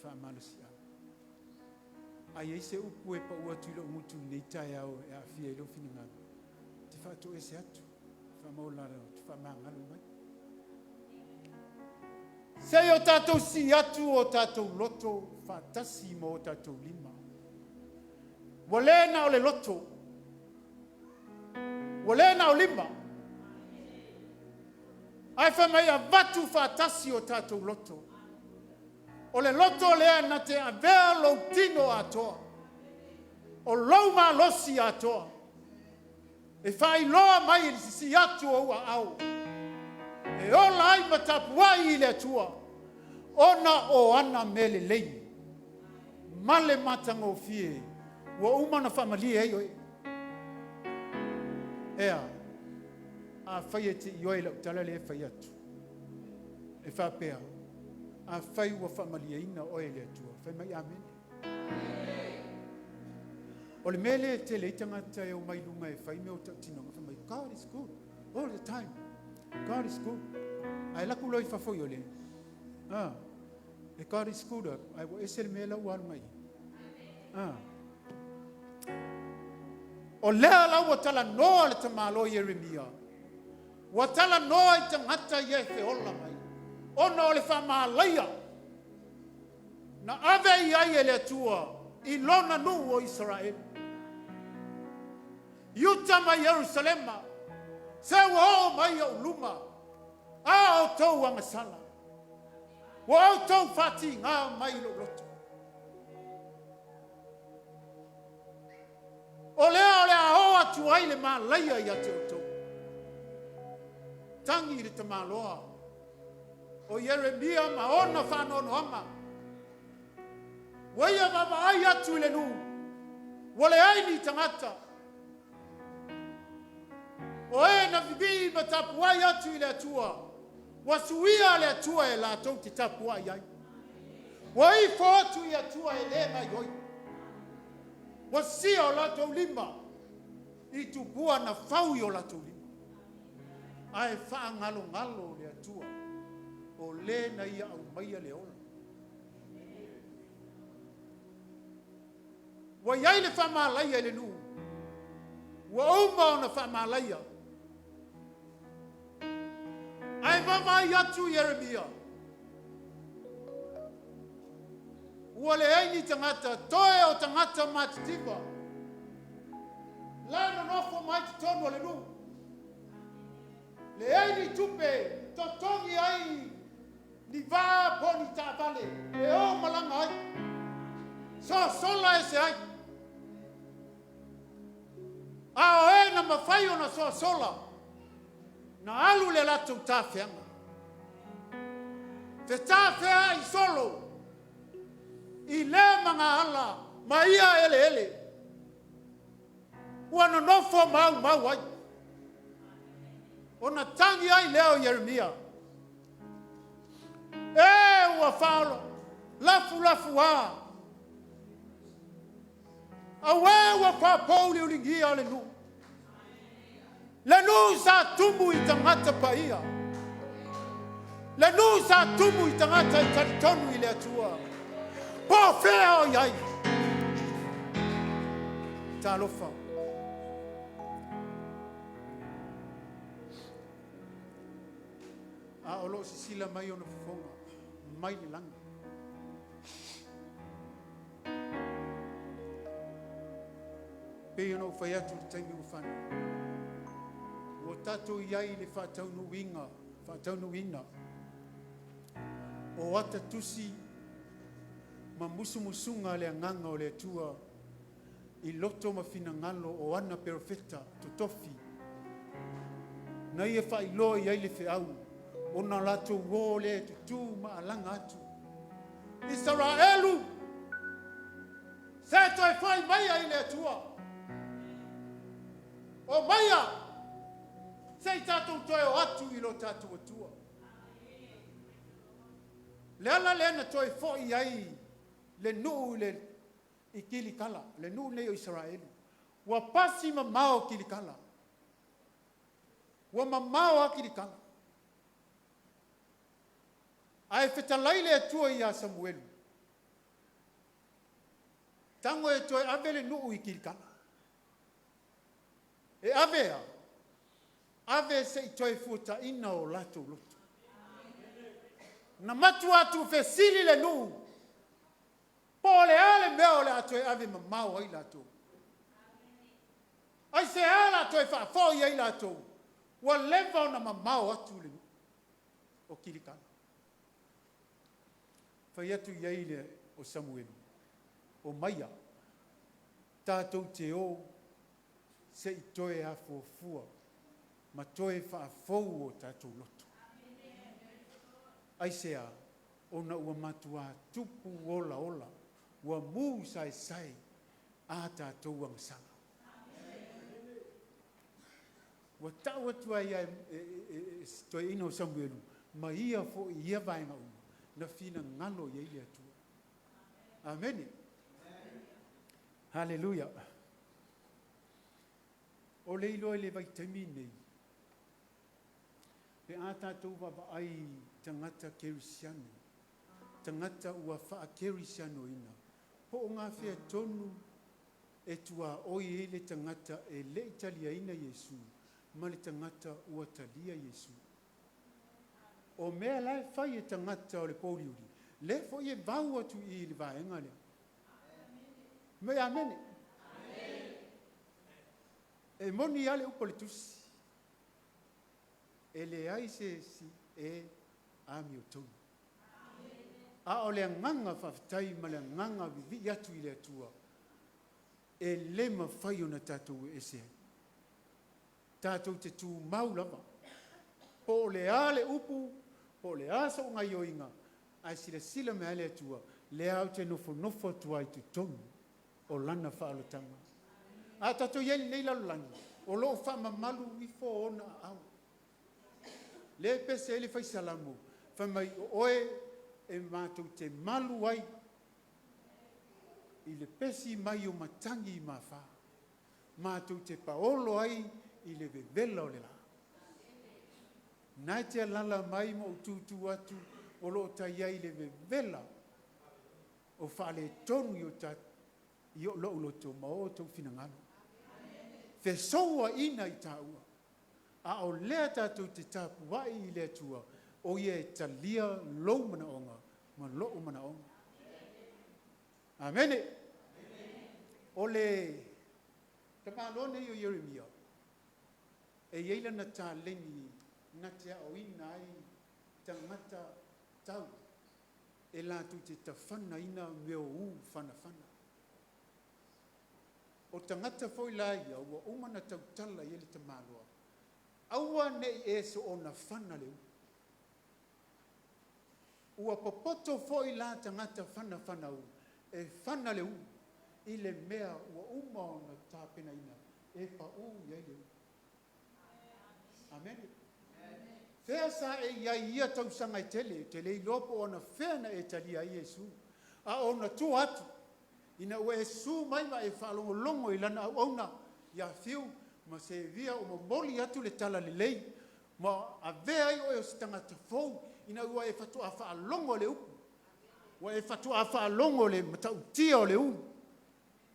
faamalosiau. A i ai se upu e pau atu i lou gutu i lenei taeao e aafia ai lou finagalo, ou te faatoese atu, faamaualalo atu, faamagalo mai. Se i o tatou sii atu o tatou loto faatasi ma o tatou lima. Ua le na o le loto, ua le na o lima, ae fai mai avatu faatasi o tatou loto. O le loto lea na te avea lou tino atoa, o lou malosi atoa, e faailoa mai i le sisii atu o ou aao. E ola ai ma tapuai i le Atua ona o ana mea lelei ma le matagofie ua uma ona faamalie ai oe. Ea, afai e te ioe i lau tala lea e fai atu, e faapea, afai ua faamalieina oe e le Atua, fai mai amene. O le mea lea e tele ai tagata e omai i luga e fai mea o tautinoga, fai mai, God is good all the time. God is good. Ae laku loa i fafo i o le, ah, e God is good, ae ua ese le mea la ua alu mai. Ah. O lea la ua talanoa le tamaloa Ieremia, ua talanoa i tagata ia e feola mai, ona o le faamalaia na ave i ai e le Atua i lona nuu o Isaraelu. Iuta ma Ierusalema, se ua oo mai i ou luma a outou agasala, ua outou faatigā mai i lou loto. O lea o le a oo atu ai le malaia ia te outou. Tagi i le tamaloa o Ieremia ma ona faanoanoaga. Ua ia vaavaai atu i le nuu, ua leai ni tagata. O e na vivii ma tapuai atu i le Atua, ua suia le Atua e latou te tapuai ai. Ua ifo atu i Atua e le gaioi. Ua sia o latou lima i tupua na fau i o latou lima. Ae faagalogalo le Atua o le na ia aumaia le ola. Ua i ai le faamalaia i le nuu, ua uma ona faamalaia. Ae vaavaai atu Ieremia, ua leai ni tagata, toe o tagata matitiva, la e nonofo mai totonu o le nuu. Leai ni tupe totogi ai ni vaa po o ni taavale e o malaga ai, sosola ese ai. A o e na mafai ona sosola, na alu le latou tafeaga. Fetafeai solo i lea magaala ma ia eleele ua nonofo maumau ai. Ona tagi ai lea o Ieremia, E ua faolo, lafulafuā, auē ua faapouliuligia le nuu, le nuu sa tumu i tagata paia, le nuu sa tumu i tagata e talitonu i le Atua. Po o fea o i ai? Talofa. A o lo o sisila mai ona fofoga mai le lagi. Pei ona ou fai atu i le taimi ua fano, ua tatou i ai i le faataunuuina, faataunuuina o ata tusi ma musumusuga a le Agaga o le Atua i loto ma finagalo o ana perofeta totofi, na ia faailoa i ai le feau, ona latou o lea e tutū ma alaga atu. Isaraelu, se toe foi maia i le Atua. O maia, se i tatou toe o atu i lo tatou Atua. Le ala lea na toe foi ai le nuu i le i Kilikala, le nuu lenei o Isaraelu. Ua pasi mamao Kilikala. Ua mamao lava Kilikala. Ae fetalai le Atua ia Samuelu, tago e toe ave le nuu i Kilikala. E ave a? Ave se i toe fuataina o latou loto. Na matua tuufesili le nuu Po o le a le mea o le a toe ave mamao ai latou? Aisea o le a toe faafoi ai latou? Ua leva ona mamao atu le nuu o Kilikala. Fai atu i ai le o Samuelu, Omaia, tatou te o se i toe afuafua ma toe faafou o tatou loto. Aisea? Ona ua matuā tupu olaola, ua mū saesae a tatou agasala. Ua tau atu ai ia e si toeaina o Samuelu ma ia foi i ia vaega uma na finagalo i ai le Atua. Amene. Haleluia. O le iloa i le vaitaimi nei, pe a tatou vaavaai i tagata kerisiano, tagata ua faakerisianoina, po o gafea tonu e tuaoi ai le tagata e le i taliaina Iesu ma le tagata ua talia Iesu. O mea la e fai e tagata o le pouliuli, lea foi e vau atu i i i le vaega lea. Fai mai amene. E moni lava le upu a le Tusi, e leai se isi e amiotonu. A o le agaga faafetai ma le agaga vivii atu i le Atua, e le mafai ona tatou o ese ai. Tatou te tumau lava, po o le a le upu, po o le a sou gaioiga, ae silasila mai lava le Atua, lea ou te nofonofo atu lava i totonu o Lana faaolataga. A tatou i ai i lenei lalolagi, o lo o faamamalu ifo Ona aao. Lea e pese ai le Fai Salamo, fai mai, o oe e matou te malu ai i le pesi mai o matagi mafa, matou te paolo ai i le vevela o le la. Na e te alala mai ma ou tutu atu, o lo o ta i ai i le vevela o faaletonu i o lou loto ma o outou finagalo. Fesouaina i taua, a o lea tatou te tapuai i le Atua, o Ia e talia lou manaoga ma lou manaoga. Amene. O le tamaloa nei o Ieremia, e i ai lana taleni na te aoina ai tagata tau e latou te tafanaina mea o ū fanafana. O tagata foi la ia ua uma ona tautala i ai le tamaloa, aua ne i e soona fana le ū. Ua popoto foi la tagata fanafana ū e fana le ū i le mea ua uma ona tapenaina e paū i ai le ū. Amene. Fea sa e i ai i ia tausaga e tele, ou te le iloa po o anafea na e talia ai Iesu. A o ona tua atu, ina ua e susu mai ma e faalogologo i Lana auauna ia Fiu ma Sevia o momoli atu le talalelei ma avea ai oe o se tagata fou, ina ua e faatoa faalogo i le upu, ua e faatoa faalogo i le matautia o le ū.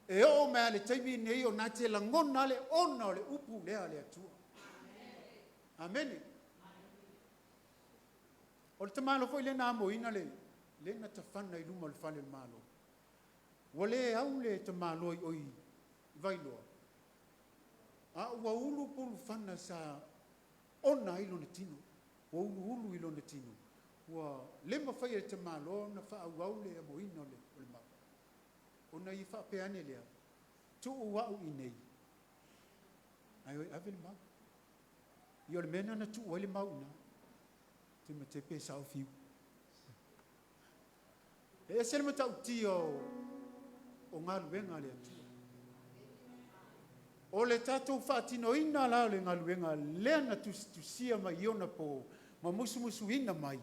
E oo mai lava i le taimi lenei o na te lagona lava le oona o le upu lea a le Atua. Amene. O le tamaloa foi lea na amoina le, lea na tafana i luma o le fale o le Malo. Ua le au le tamaloa i o i Vailoa, a ua ulu pulufana sa ona ai lona tino, ua uluulu i lona tino, ua le mafai e le tamaloa ona faaauau le amoina o le mau. Ona ia faapea ane lea, tuu au i inei, ae o e ave le mau. Ia o le mea lena na tuu ai le mau i ina. Ou te mate pe sao Fiu. E ese le matautia o, o galuega a le Atua. O le tatou faatinoina la o le galuega lea na tusitusia mai i ona pō ma musumusuina mai,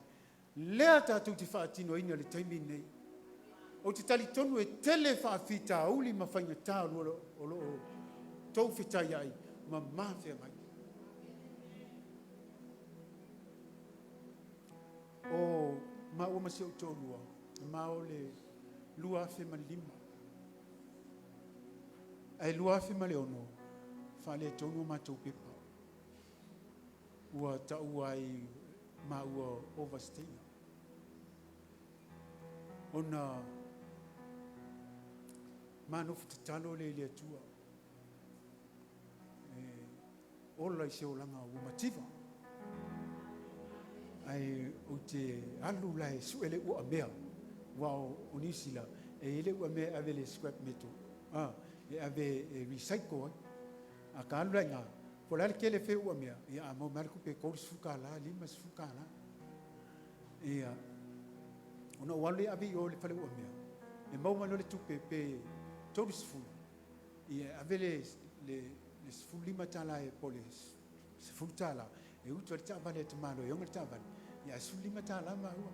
lea tatou te faatinoina i le taimi lenei. Ou te talitonu e tele faafitauli ma faigata o lo o tou fetaiai ma ma feagai. O maua ma si ou toalua, ma o le 2005. Ae 2006, faaletonu a matou pepa. Ua taua ai maua overstayer. Ona ma nofo tatalo lea i le Atua e ola i se olaga ua mativa. Ae ou te alu la e sue le uamea, aua o Niu Sila e i ai le uamea e ave i le scrap metal, e ave e recycle ai. A ka alu la i ina, po o le a le tele fea uamea, ia a maua mai lava le tupe e $30, $50. Ia, ona ou alu lea ave i o i le fale uamea, e maua mai loa le tupe pe 30, ia e ave le, le, le $15 e po o le $10 e utu ai le taavale a tamaloa e ona le taavale, ia ae $15 maua.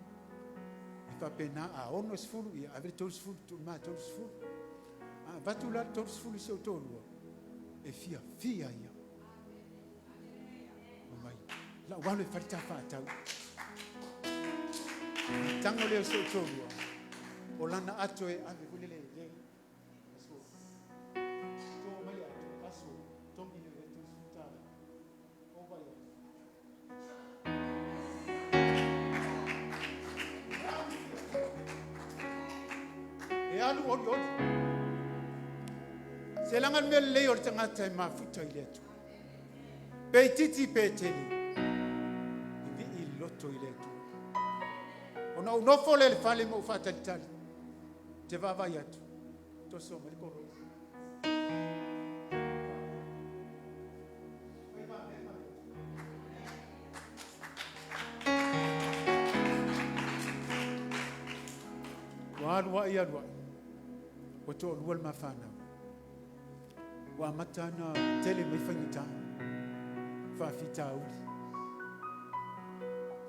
E faapena, a 60, ia ave le 30, tuu le ma 30. A avatu la le 30 i si ou toalua, e fiafia ia. Mai, lau alu e fai le ta faatau. Tago lea o si ou toalua, o lana ato e ave foi lele, le, aso, to mai le ato, aso, togi le $30. O vai atu. E alu oli oli. Se laga le mea lelei o le tagata e mafuta i le Atua. Pe itiiti pe tele, e vii loto i le Atua. Ona ou nofo lea i le fale ma ou faatalitali, te vaavaai atu, toso mai le koroi. Ua alu ai alu ai, ua toalua le ma fanau. Ua amata ona tele mai faigata, faafitauli.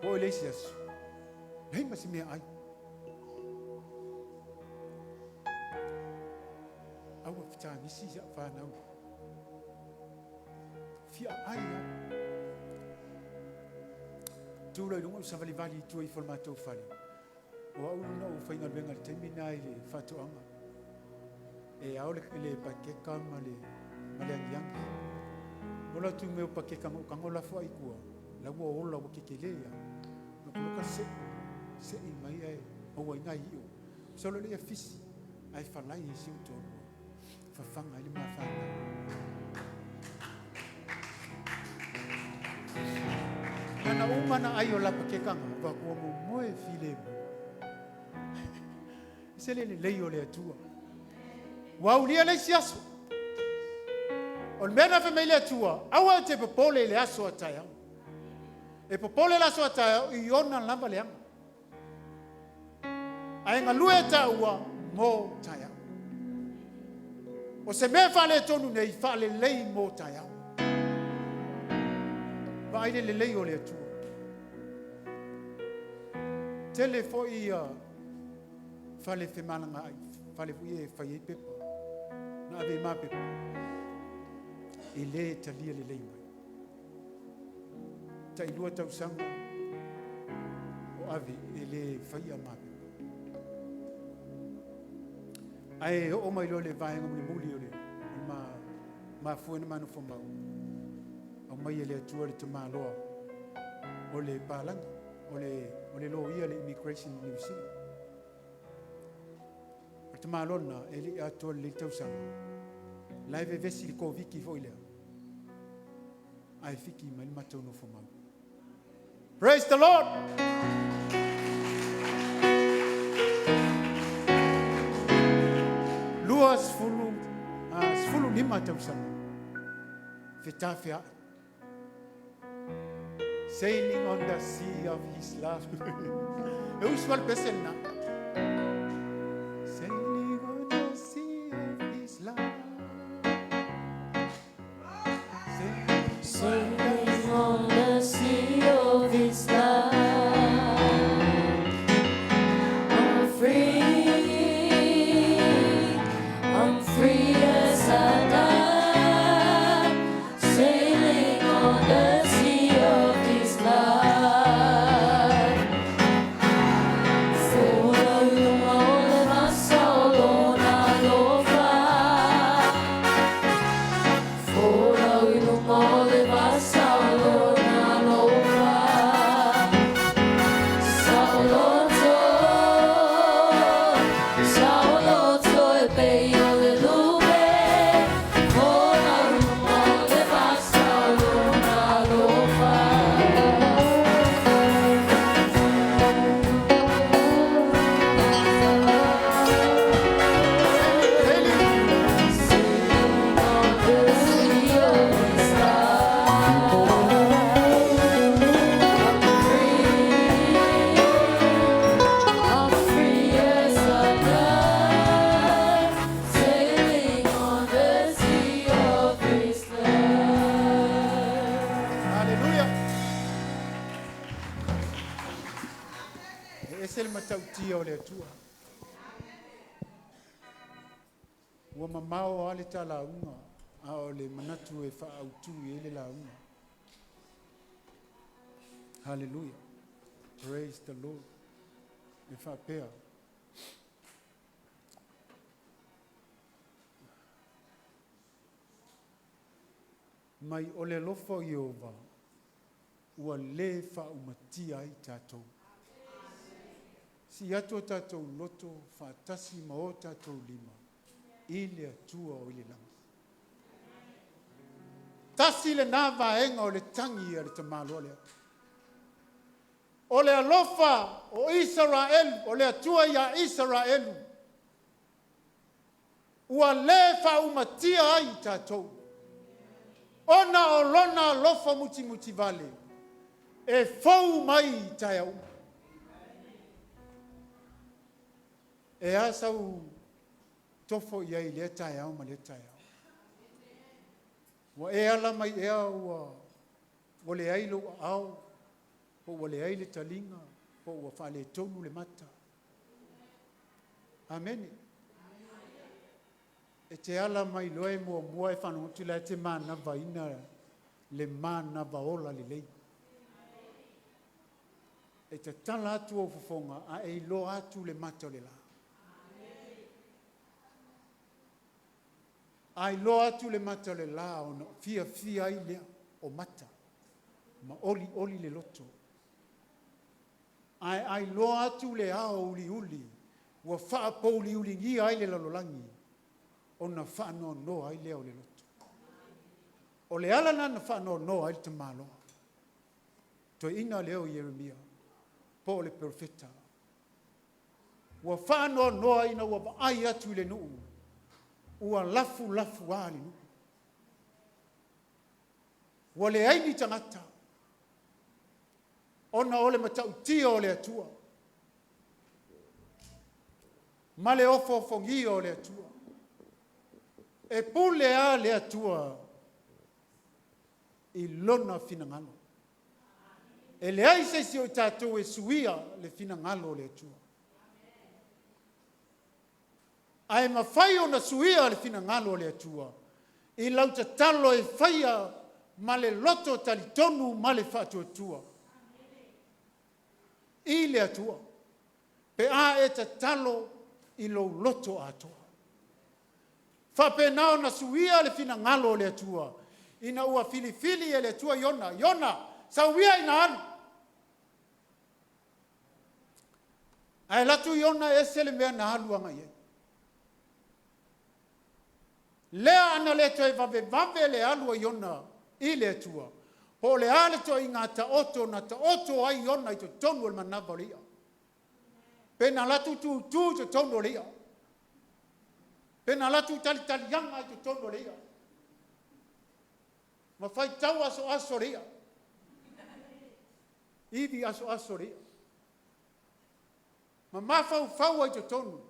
Oo i le isi aso, leai ma se meaai. A ua fetagisi si au fanau. Fia ai lava. Tu loa i luga ou savalivali i tua ifo o le matou fale. O au na ou faigaluega i le taimi lena i le faatoaga. E ao le, le pakeka ma le, ma le agiagi. Ola atu mea o pakeka ma tago lafo ai i tua. La ua ola ua kekele ia. No kuloka se'i, se'i mai ae maua ai nai i'o. Masalo le ia fisi, ae falai ai si ou toalua. Fafaga ai le ma fanau. Ana uma na ai o la pakekanga, va kua mo moe file mo. Se le lelei o le Atua. Ua aulia le isi aso. O le mea na fai mai le Atua, aua e te popole i le aso a taeao. E popole le aso a taeao i ona lava leaga. Ae galue e taua mo taeao. O se mea faaletonu nei, faalelei mo taeao. Vaai le lelei o le Atua. Tele foi ia fale femalagaai, fale foi e fai ai pepa. Na ave i ma pepa, e le talia lelei mai. Tai 2 tausaga o ave e le faia ma pepa. Ae oo mai loa le vaega mulimuli o le ma mafua na manofo mau. Au mai e le Atua le tamaloa o le palagi, o le loia le Immigration New Zealand. O le tamaloa lena, e le i atoa lelei tausaga. La e vevesi le Koviti foi lea. Ae fiki mai le matou nofo mau. Praise the Lord! 20, 15 tausaga. Fetafea'i. Sailing on the sea of his love. E usu ale pese lena. Sailing on the sea of his love. Sailing Sailing on the sea of His love. I'm free. I'm free as a dove, sailing on the sea of His love. Folau i luga o le vasa o lona alofa. Folau i luga o le vasa. matautia o le Atua. Ua mamao lava le ta lauga, a o le manatu e faaautu i ai le lauga. Haleluia. Praise the Lord. E faapea. Mai o le alofa o Ieova ua lē faaumatia ai tatou. Sii atu o tatou loto faatasi ma o tatou lima i le Atua o i le lagi. Tasi lenā vaega o le tagi a le tamaloa lea. O le alofa o Isaraelu, o le Atua iā Isaraelu, ua lē faaumatia ai i tatou, ona o Lona alofa mutimutivale e fou mai i taeao uma. E a sau tofo i ai i lea taeao ma lea taeao? Ua e ala mai ea ua leai lou aao, po ua leai le taliga, po ua faaletonu le mata? Amene. E te ala mai loa e muamua e faalogo atu la e te manavaina le manava ola lelei. E tatala atu ou fofoga a e iloa atu le mata o le la. A iloa atu le mata o le la ona fiafia ai lea o mata ma olioli le loto. Ae a iloa atu le ao uliuli ua faapouliuligia ai le lalolagi, ona faanoanoa ai lea o le loto. O le ala lena na faanoanoa ai le tamaloa toeaina lea o Ieremia po o le perofeta. Ua faanoanoa ina ua vaai atu i le nuu ua lafulafuā le nuu. Ua leai ni tagata ona o le matautia o le Atua ma le ofoofogia o le Atua. E pule lava le Atua i Lona finagalo. E leai se isi o i tatou e suia le finagalo o le Atua. Ae mafai ona suia le finagalo o le Atua i lau tatalo e faia ma le loto talitonu ma le faatuatua i le Atua pe a e tatalo i lou loto atoa. Faapena ona suia le finagalo o le Atua ina ua filifili e le Atua Iona, Iona, sau ia ina alu. Ae alu atu Iona e ese le mea na alu agai i ai. Lea ana le toe vavevave le alu a Iona i le Atua, po o le a le toaiga taoto na taoto ai Iona i totonu o le manava o le i'a. Pe na alu atu tutu i totonu o le i'a. Pe na alu atu talitaliaga i totonu o le i'a. Ma faitau asoaso le i'a. Ivi asoaso le i'a. Ma mafaufau ai i totonu.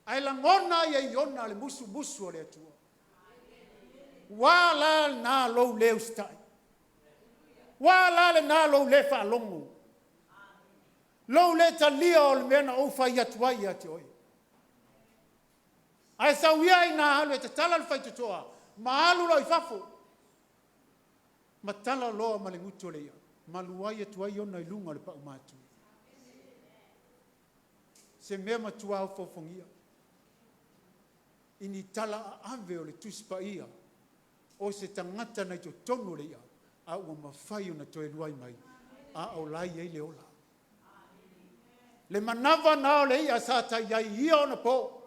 Ae lagona ai e Iona le musumusu o le Atua. Ua a la lena lou le usitai? Ua a la lena lou le faalogo? Lou le talia o le mea na ou fai atu ai ia te oe. Ae sau ia ina alu e tatala le faitotoa ma alu loa i fafo. Ma tala loa ma le gutu o le i'a, malu ai atu ai ona i luga o le paumatu. Se mea matua ofoofogia i ni tala aave o le Tusi Paia o se tagata na i totonu o le i'a a ua mafai ona toe luai mai a o la e i ai le ola. Le manava na o le i'a sa tai ai i ia ona po.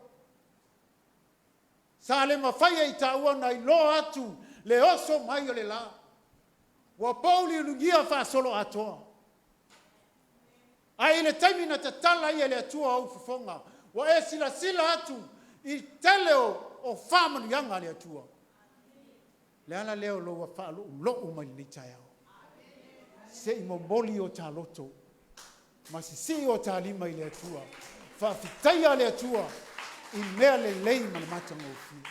Sa le mafai e i taua ona iloa atu le oso mai o le la. Ua pouliuligia faasoloatoa. Ae i le taimi na tatala ai e le Atua ou fofoga, ua e silasila atu i tele o faamanuiaga a le Atua. Le ala lea o lou faalogologo mai i lenei taeao. Se i momoli o ta loto ma sisii o ta lima i le Atua. Faafetaia le Atua i mea lelei ma le matagofie.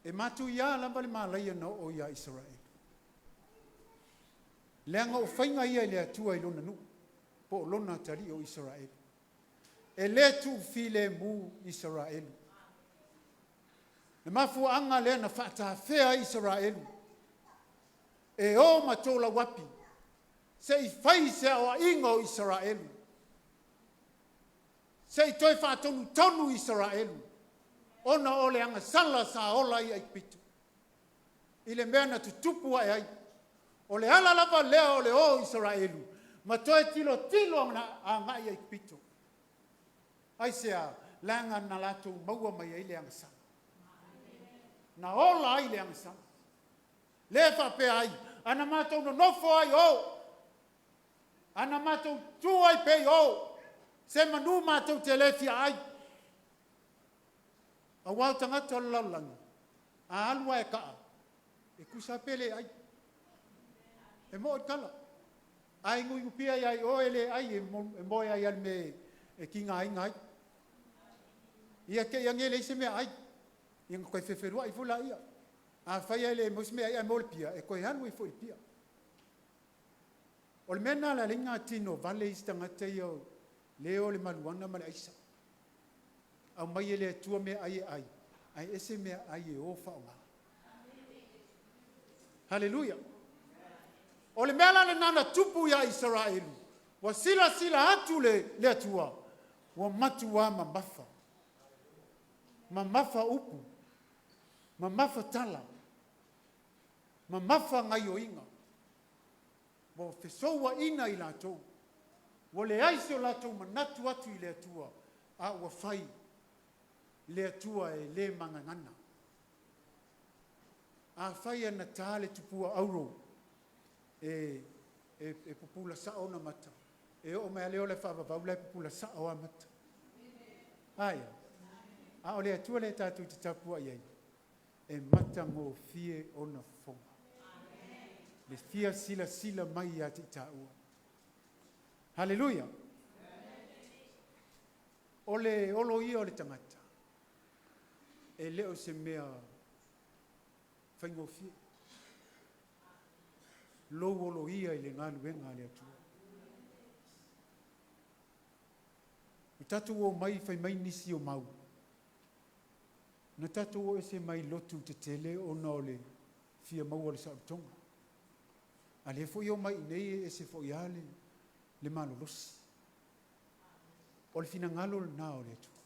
E matuia lava le malaia na oo ia Isaraelu. Leaga o faiga ia i le Atua i Lona nuu, po o Lona atalii o Isaraelu. E le tuufilemu Isaraelu. Le mafuaaga lea na faatafea ai Isaraelu e o ma tolauapi se i fai se aoaiga o Isaraelu, se i toe faatonutonu Isaraelu ona o le agasala sa ola ai i Aikupito i le mea na tutupu ae ai. O le ala lava lea o le o o Isaraelu ma toe tilotilo agai i Aikupito. Aisea? Leaga na latou maua mai ai le agasala. Na ola ai le agasala. Lea e faapea ai, a na matou nonofo lava i o, a na matou tu ai pea i o, semanu matou te le fia ai. Aua o tagata o le lalolagi, a alu lava e kaa, e tusa lava pe le ai. E moni le tala. A e inuinupia ai lava i o e le ai, e moe ai lava i le mea e tigaina ai. Ia te i ane leai se meaai, ia ona toe fefeluai foi lea. Afai lava e le maua se meaai ae maua le pia, e toe alu ai foi i le pia. O le mea lena na ala ai ona tino vale isi tagata ia lea e o i le mariuana ma le aisa. Aumai e le Atua meaai e ai, ae ese meaai e o faaaoga. Haleluia! O le mea la lena na tupu ia Isaraelu, ua silasila atu le Atua, ua matua mamafa, mamafa upu, mamafa tala, mamafa gaioiga, ua fesouaina i latou, ua leai so latou manatu atu i le Atua, a ua fai le Atua e le ma gagana. Afai e na ta le tupua auro e pupula sao ona mata, e oo mai lava i le ola faavavau o la e pupula sao lava mata. A ia? A o le Atua lea tatou te tapuai ai, e matagofie Ona fofoga, le fia silasila mai ia te i taua. Haleluia! O le olo ia o le tagata, e le o se mea faigofie lou oloia i le galuega a le Atua. Na tatou omai fai mai nisi o mau, na tatou o ese mai lotu tetele ona o le fia maua o le saolotoga. A lea foi e omai i inei e ese foi lava le malolosi. O le finagalo lena o le Atua.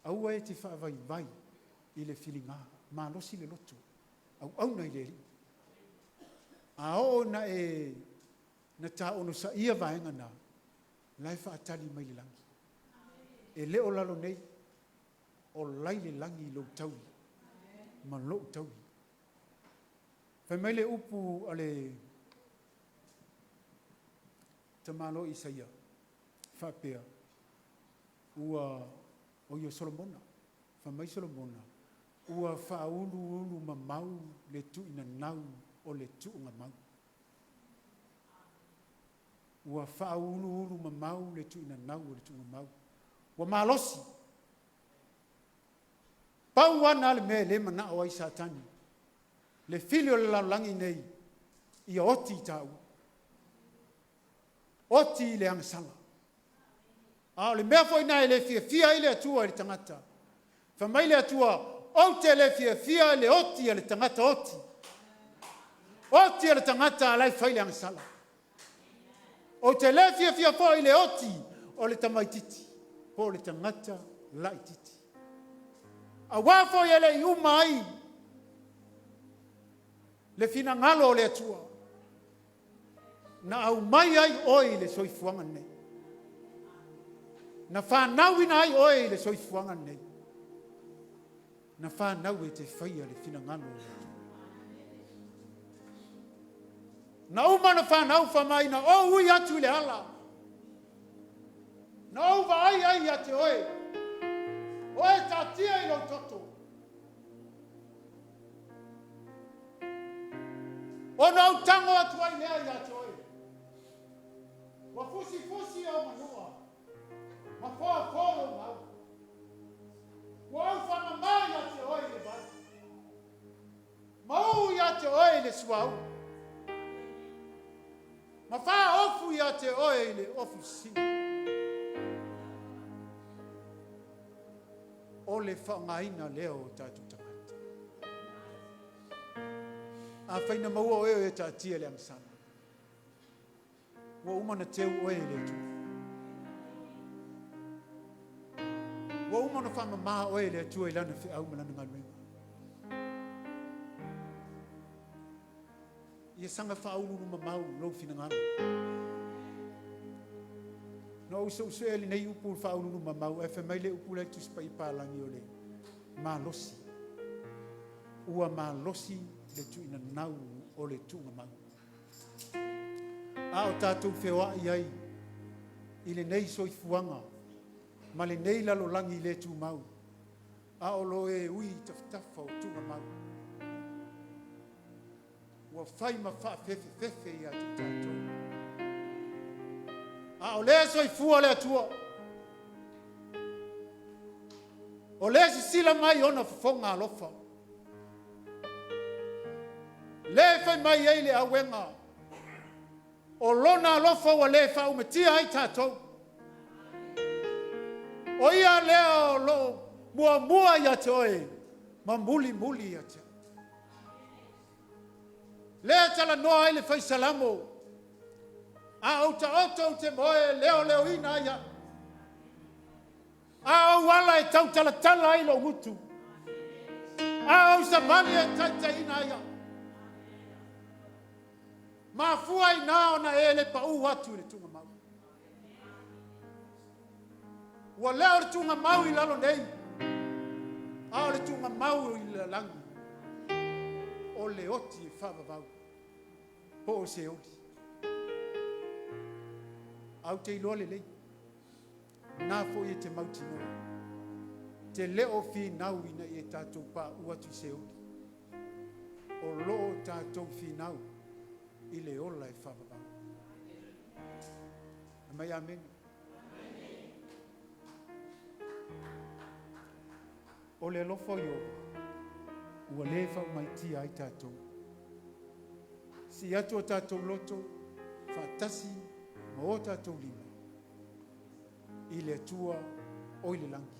Aua e te faavaivai i le filiga, malosi le loto, auauna i le Alii. A oo ina e na ta onosaia vaega na, la e faatali mai le lagi. E le o lalo nei, o la e i le lagi lou taui ma lou taui. Fai mai le upu a le tamaloa Isaia, faapea, ua, o ia o Solomona, fai mai Solomona, ua faauluulumamau le tuuinanau o le tuugamau. Ua faauluulumamau le tuuinanau o le tuugamau. Ua malosi. Pau lava lena o le mea o lea e manao ai Satani, le fili o le lalolagi lenei, ia oti i taua. Oti i le agasala. A o le mea foi lena e le fiafia ai le Atua i le tagata. Fai mai le Atua, ou te le fiafia i le oti a le tagata oti. Oti a le tagata a la e fai le agasala. Ou te le fiafia foi i le oti o le tamaititi po o le tagata laititi. Aua foi e le i uma ai le finagalo o le Atua na aumai ai oe i le soifuaga lenei. Na fanauina ai oe i le soifuaga lenei. Na fanau e te faia le finagalo o le Atua. Na uma ona fanau fai mai na ou ui atu i le ala. Na ou vaai ai ia te oe, o e taatia i lou toto. Ona ou tago atu ai lea ia te oe. Ua fusifusi ou manua, ma foafoa lou mau. Ua ou faamama ia te oe i le vai, ma uu ia te oe i le suauu. Ma faaofu ia te oe i le ofu sisina. O le faaaogaina lea o tatou tagata. Afai na maua oe o e taatia i le agasala, ua uma ona teu oe e le Atua. Ua uma ona faamama oe e le Atua i Lana feau ma Lana galuega. Ia saga faauluulumamau lou finagalo. Na ou suesuea lenei upu faauluulumamau, ae fai mai le upu la e i le Tusi Paia Palalagi o le malosi. Ua malosi le tuuinanau o le tuugamau. A o tatou feoai ai i lenei soifuaga ma lenei lalolagi le tumau, a o lo o e ui i tafatafa o tuugamau, ua fai ma faafefefefe ia te tatou. A o lea e soifua le Atua, o lea e sisila mai ona fofoga alofa, lea e fai mai ai le auega, o lona alofa ua le faaumetia ai tatou. O ia lea o lo o muamua ia te oe ma mulimuli ia te oe. Lea e talanoa ai le fai Salamo, a ou taoto ou te moe e leoleoina ai au. A ou ala e tautalatala ai lou gutu. A ou savali e taitaiina ai au. Mafua i ina ona e le pau atu i le tuugamau. Ua le o le tuugamau i lalo nei, a o le tuugamau i le lalolagi, o le oti e faavavau po o Seoli. Ae ou te iloa lelei, o lena foi e te mautinoa, e te le o finau ina ia tatou pauu atu i Seoli. O lo o tatou finau i le ola e faavavau. Fai mai amene. O le alofa o Ieova, ua le faaumatia ai tatou. Sii atu o tatou loto faatasi ma o tatou lima i le Atua o i le lagi.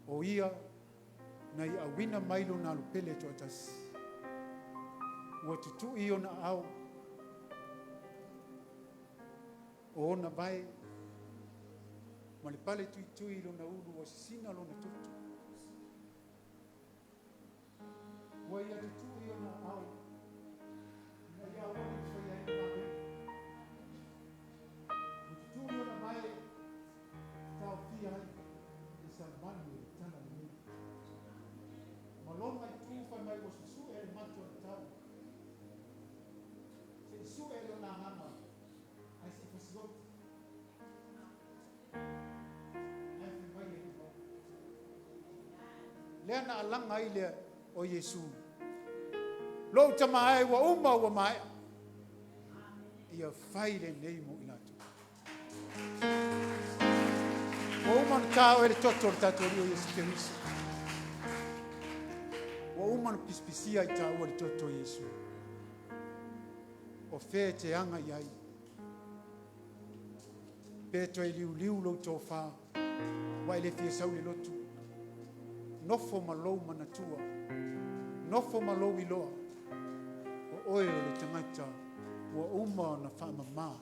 O Ia na ia auina mai Lona Alo pele e toatasi, ua tutui ona aao, o ona vae, ma le pale tuitui i lona ulu ua sisina lona toto. Ua ia tutui ona aao, ina ia aua ne i faia ai ni malosi. Ua tutui ona vae, taofia ai le savali o le talalelei. Ma lona itu fai mai ua susue le mato a le tau. Se i sue lona agaga, ae se i fasioti. Ae fai mai le Atua. Lea na alaga ai le o Iesu. Lou tama e ua uma ua maea. Ia fai lenei mo i latou. Ua uma ona ta oe i le toto o le tatou Alii o Iesu Keriso. Ua uma ona pisipisia i tāua le toto o Iesu. O fea e te aga i ai. Pe toe liuliu lou tofa, ua e le fia sau i le lotu. Nofo ma lou manatua. Nofo ma lou iloa. O oe o le tagata ua uma ona faamama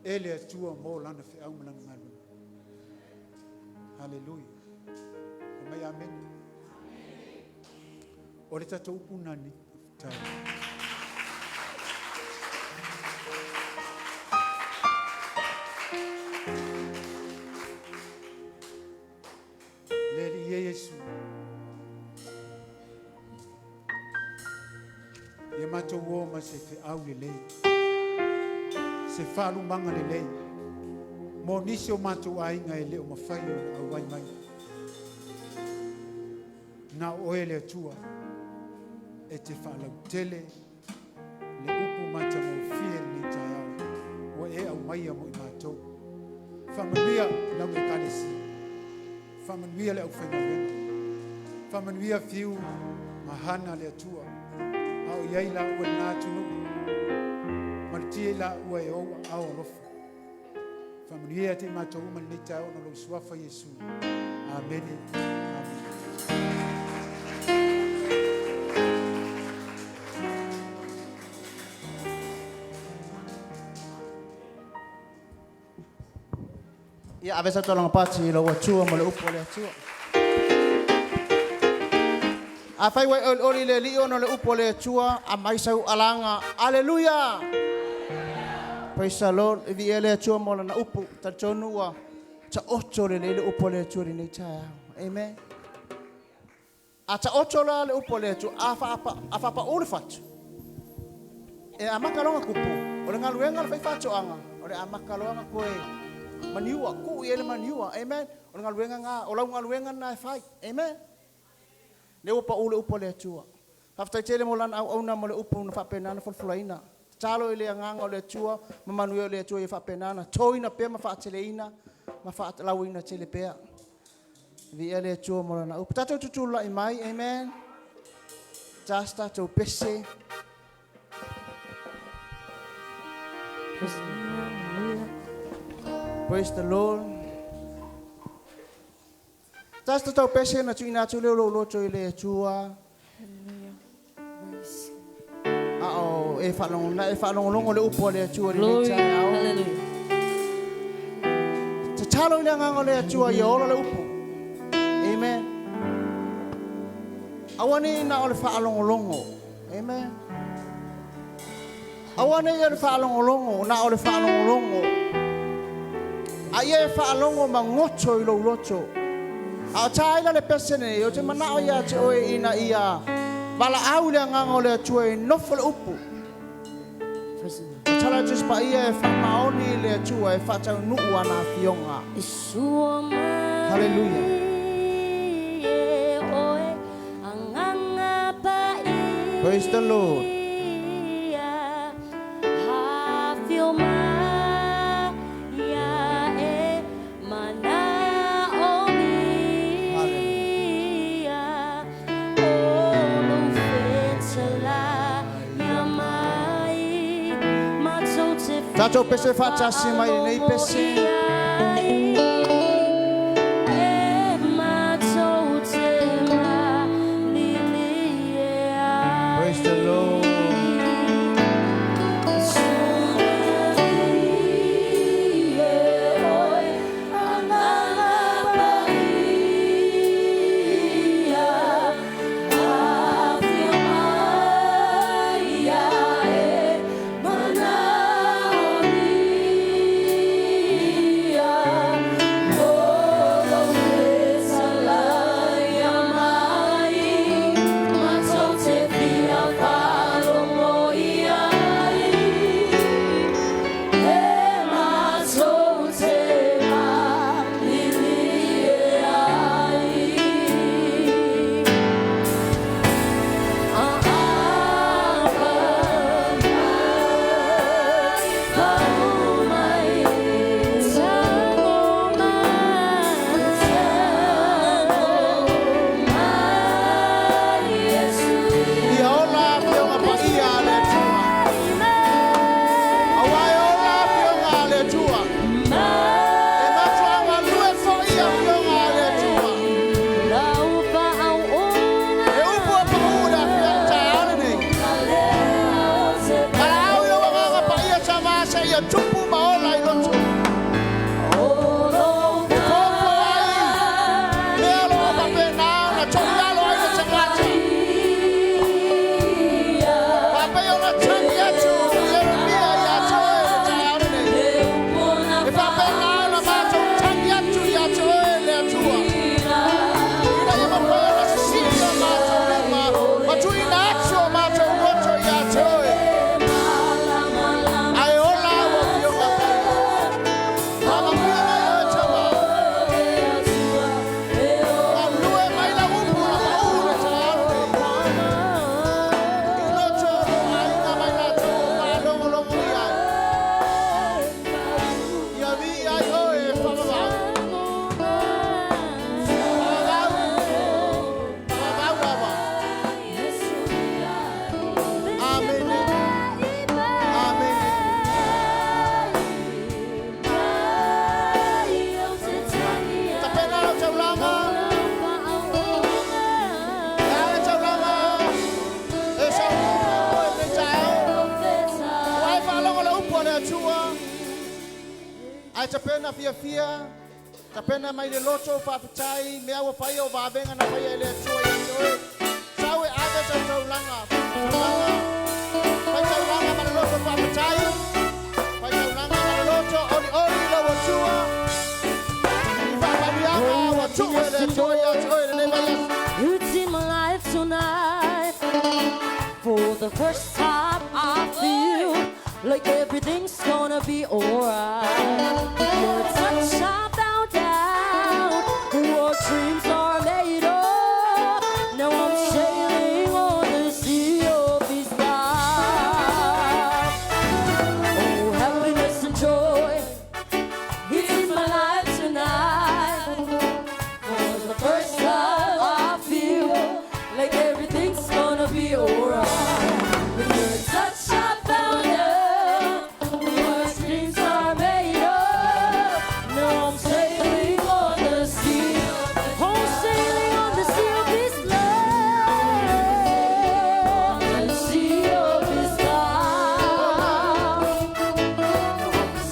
e le Atua mo lana feau ma lana galuega. Haleluia. Fai mai amene. O le tatou upu nani. Tau. Le Alii e Iesu. Ia matou o ma se feau lelei, se faalumaga lelei, mo nisi o matou aiga e le o mafai ona auai mai. Na o oe le Atua e te faalautele le upu matagofie lenei taeao ua e aumaia mo i matou. Faamanuia lau Ekalesia, faamanuia le aufaigaluega, faamanuia Fiu ma Hana le Atua, a o i ai laua i lena atunuu. Malutia i laua e ou aao alofa. Faamanuia ia te i matou uma i lenei taeao ona o lou Suafa Iesu. Amene. Amene. Ia ave sa tolaga pati i lau Atua ma le upu a le Atua. Afai ua e olioli i le Alii ona o le upu a le Atua, aumai sau alaga. Aleluia! Praise the Lord. E viia le Atua mo lana upu. Talitonu ua taoto lelei le upu a le Atua i lenei taeao. Amen. A taoto la le upu a le Atua, a faapau le fatu, e amata loa ona tupu. O le galuega a le faifaatoaga, o le amata loa ona toe maniua, tuu i ai le maniua. Amen. O le galuega lena, o lau galuega lena e fai. Amen. Lea ua pau le upu a le Atua. Faafetai tele mo lana auauna ma le upu na faapena ona folafolaina. Tatalo i le agaga o le Atua ma manuia o le Atua ia faapena ona toina pea ma faateleina ma faatalauina tele pea. Viia le Atua mo lana upu. Tatou tutulai mai, amen. Tas tatou pese. Praise the Lord. Tas tatou pese na tuuina atu lea o lou loto i le Atua. A o e faalogologo na e faalogologo le upu a le Atua i lenei Glory. taeao. Hallelujah. Tatalo i le agaga o le Atua ia ola le upu. Amen. Aua ne i na o le faalogologo. Amen. Aua ne i o le faalogologo, na o le faalogologo. A ia e faalogo ma goto i lou loto. A o taila le pese nei, o te manao ia te oe ina ia valaau i le agaga o le Atua e nofo le upu. Praise the Lord. Tatalo atu si paia e faamaoni i le Atua e faataunuu ana afioga. Sua mai Hallelujah. e oe agaga paia. Praise the Lord. Afio mai ia e manaomia. O lou fetalaiga mai, matou te Tatou pese faatasi mai lenei pese. i ai. E matou te malilie ai. Praise the Lord. Sumarie oe agaga paia. Afio mai ia e manaomia. Ae tapena fiafia, tapena mai le loto faafetai, mea ua faia o vavega na faia e le Atua ia te oe. Sau e ave sau taulaga, taulaga, fai taulaga ma le loto faafetai, fai taulaga ma le loto olioli i lau Atua, i faamanuiaga ua tuu e le Atua ia te oe i lenei vaiaso. It's in my life tonight. For the first time, I feel like everything's gonna be alright. Your touch, I found out what dreams are made of. Now I'm sailing on the sea of His love. Oh, happiness and joy, it's in my life tonight. For the first time, I feel like everything's gonna be alright. With your touch, I found out what dreams are made of. Now I'm sailing on the sea. Oh, sailing on the sea of His love. The sea of His love.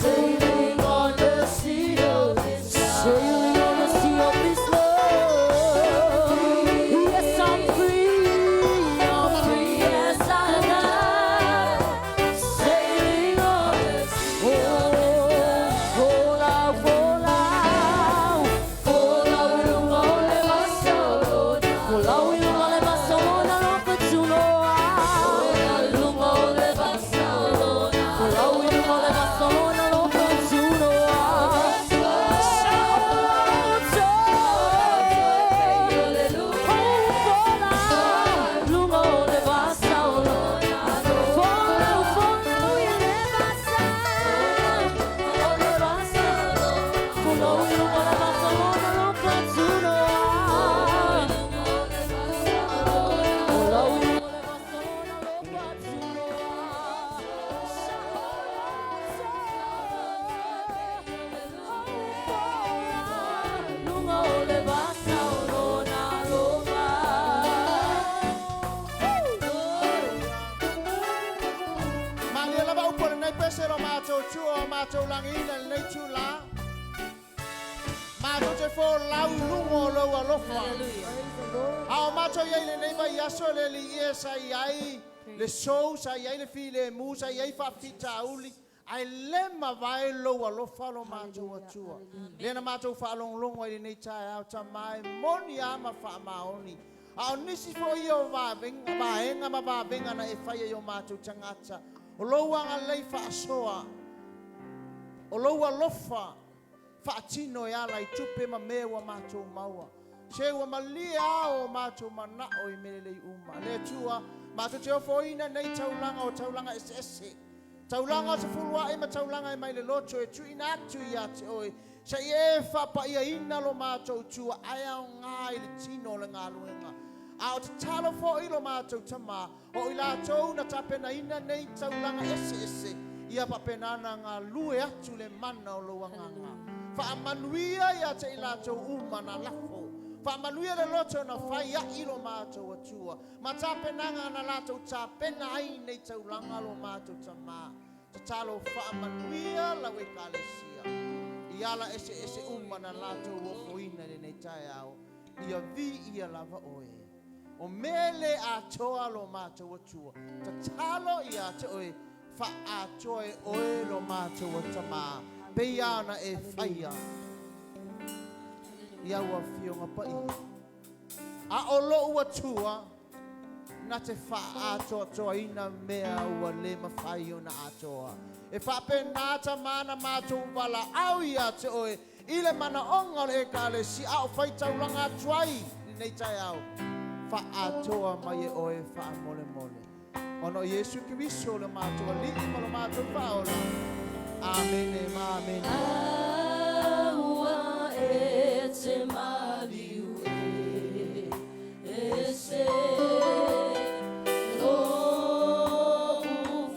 Sailing on the sea of His love. Sailing on the sea of His love. Yes, I'm free. I'm free. Yes, I am. Sailing on the sea of His love. Folau, folau. Folau i luga o le vasa o lona. Folau i luga o le vasa o lona alofa tunoa. Folau i luga o le vasa o lona. Folau i luga o le vasa o lona alofa tunoa. Shout joy. Oh, folau, luga o le vasa o lona. Folau, folau i le vasa. O le vasa. Folau i luga o le vasa o lona alofa tunoa. Folau i luga o le vasa o lona alofa tunoa. Luga o le vasa o lona alofa. Malia lava upu o lenei pese lo matou tua o matou lagiina lenei tula. Matou te folau i luga o lou alofa. A o matou i ai lenei vaiaso le alii e sa i ai le sou, sa i ai le filemu, sa i ai faafitauli, ae le mavae lou alofa lo matou Atua. Lea na matou faalogologo ai lenei taeao tama e moni a ma faamaoni. A o nisi foi o vavenga, vaega ma vavega na e faia i o matou tagata. O lou agalelei faasoa, o lou alofa faatino e ala i tupe ma mea ua matou maua. Se ua malie a o matou manao i mea lelei uma. Le Atua, matou te ofoina nei taulaga o taulaga eseese. Taulaga o sefuluai ma taulaga e mai le loto e tuuina atu ia te oe. Se i e faapaiaina lo matou tua ae aoga i le tino o le galuega. A o tatalo foi lo matou tama, o i latou na tapenaina nei taulaga eseese, ia faapenana galue atu le mana o lou agaga. Faamanuia ia te i latou uma na lafo. Faamanuia le loto na fai ai lo matou Atua. Ma tapenaga na latou tapena ai nei taulaga lo matou tama. Tatalo faamanuia lau ekalesia. I ala eseese uma na latou ofoina i lenei taeao. Ia viia lava oe. O mea le atoa lo matou Atua. Tatalo ia te oe faatoa e oe lo matou tama. Peia ona e faia. Ia ua fioga paia. A o lou Atua, na te faaatoatoaina mea ua le mafai ona atoa. E faapena tama na matou valaau ia te oe i le manaoga o le ekalesia a o faitaulaga atu ai lenei taeao. Faatoa mai e oe faamolemole. Ona o Iesu Keriso le matou alii ma lo matou faaola. Amene ma amene. Aua e te maliu e se lou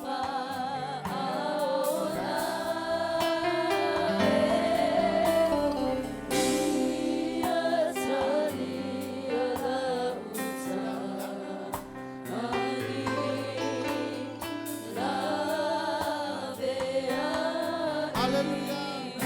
faaola e ia talia lau tamani lavea Hallelujah.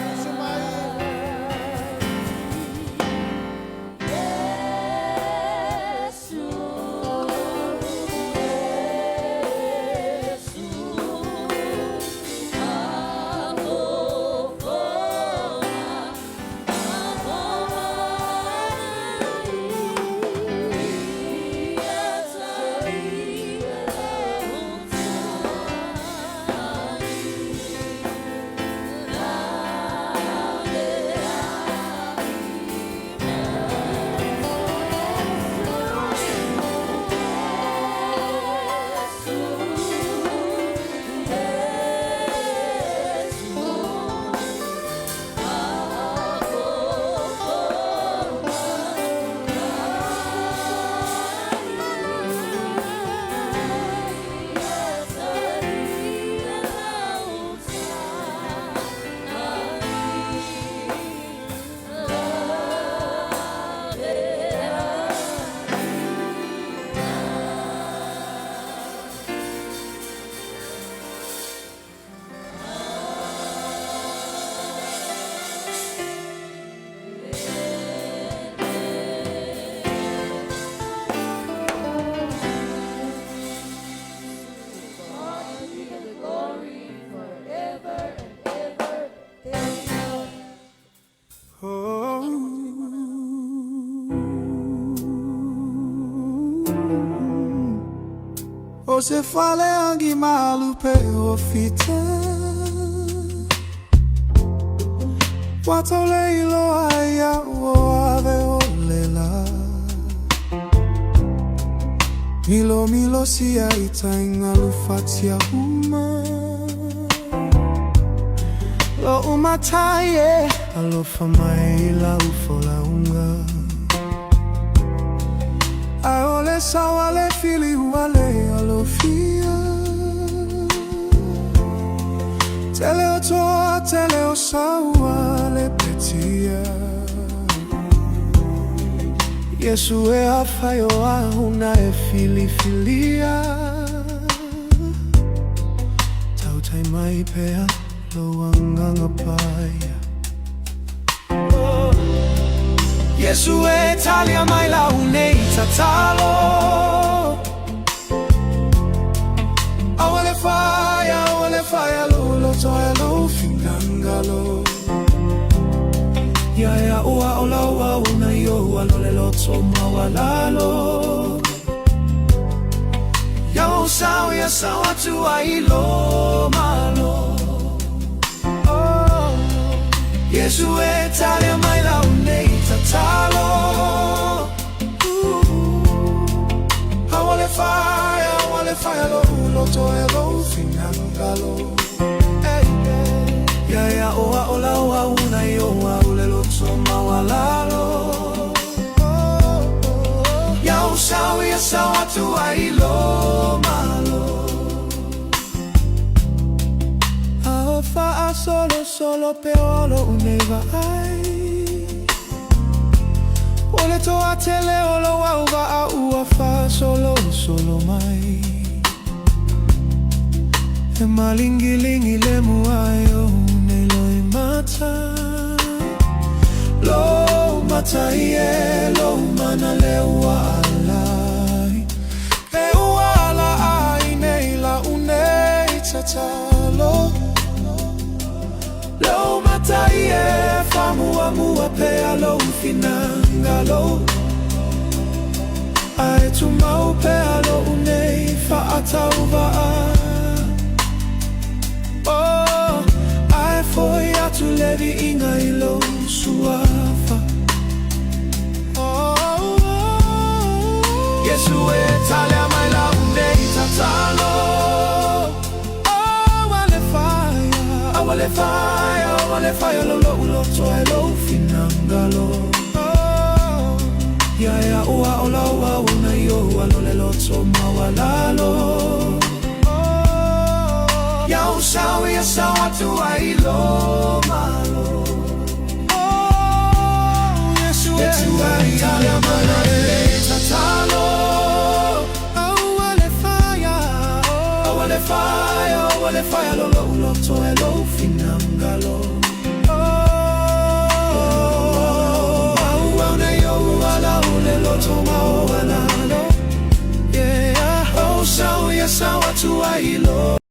se fale agi malu pe o fita. Ua taule iloa ai au o ave o le la. Milo milo sia i tai galu fatia uma. Lo'u matai e alofa mai i lau folauga. Ae o le sao a le fili ua le alofia. Tele o toa, tele o saua le petia. Iesu e afai o au na e filifilia. Tautai mai pea lou agaga paia. Iesu e talia mai lau nei tatalo. Aua le faia, aua le faia lou loto ae lou finagalo. Ia e a'u a'o lau auna i ou alo le loto maualalo. Ia ou sao ia sao atu ai i lo malo. Oh, Iesu e talia mai lau nei tatalo. Aua le faia, aua le faia lou loto ae lou finagalo. Hey, hey. Ia e a'o a'o lau auna i ou au le loto maualalo. Ia ou sao ia sao atu ai i lo malo. A o faasolosolo pea o lou nei vaai. O le toatele o lou auvaa ua faasolosolo mai. E malingilingi le mua e ou nei loimata. Lou matai e, lou mana lea ua alai. E ua ala ai nei lau nei tatalo. Lou matai e, faamuamua pea lou finagalo. Ae tumau pea lou nei faatauvaa. Oh, ae foi atu le viiga i lou suafa. Oh, oh, Iesu e talia mai lau nei tatalo. Aua le faia, aua le faia, aua le faia lou lou loto ae lou finagalo. Oh, ia e a'u a'o lau auna i ou alo le loto maualalo. Oh, ia ou sao ia sao atu ai i lo malo. Oh, Iesu e talia mai lau nei tatalo. Aua le faia, aua le faia, aua le faia lou lou loto ae lou finagalo. Oh, au au nei ou ala o le loto maualalo. Yeah, oh, sao ia sao atu ai i lo.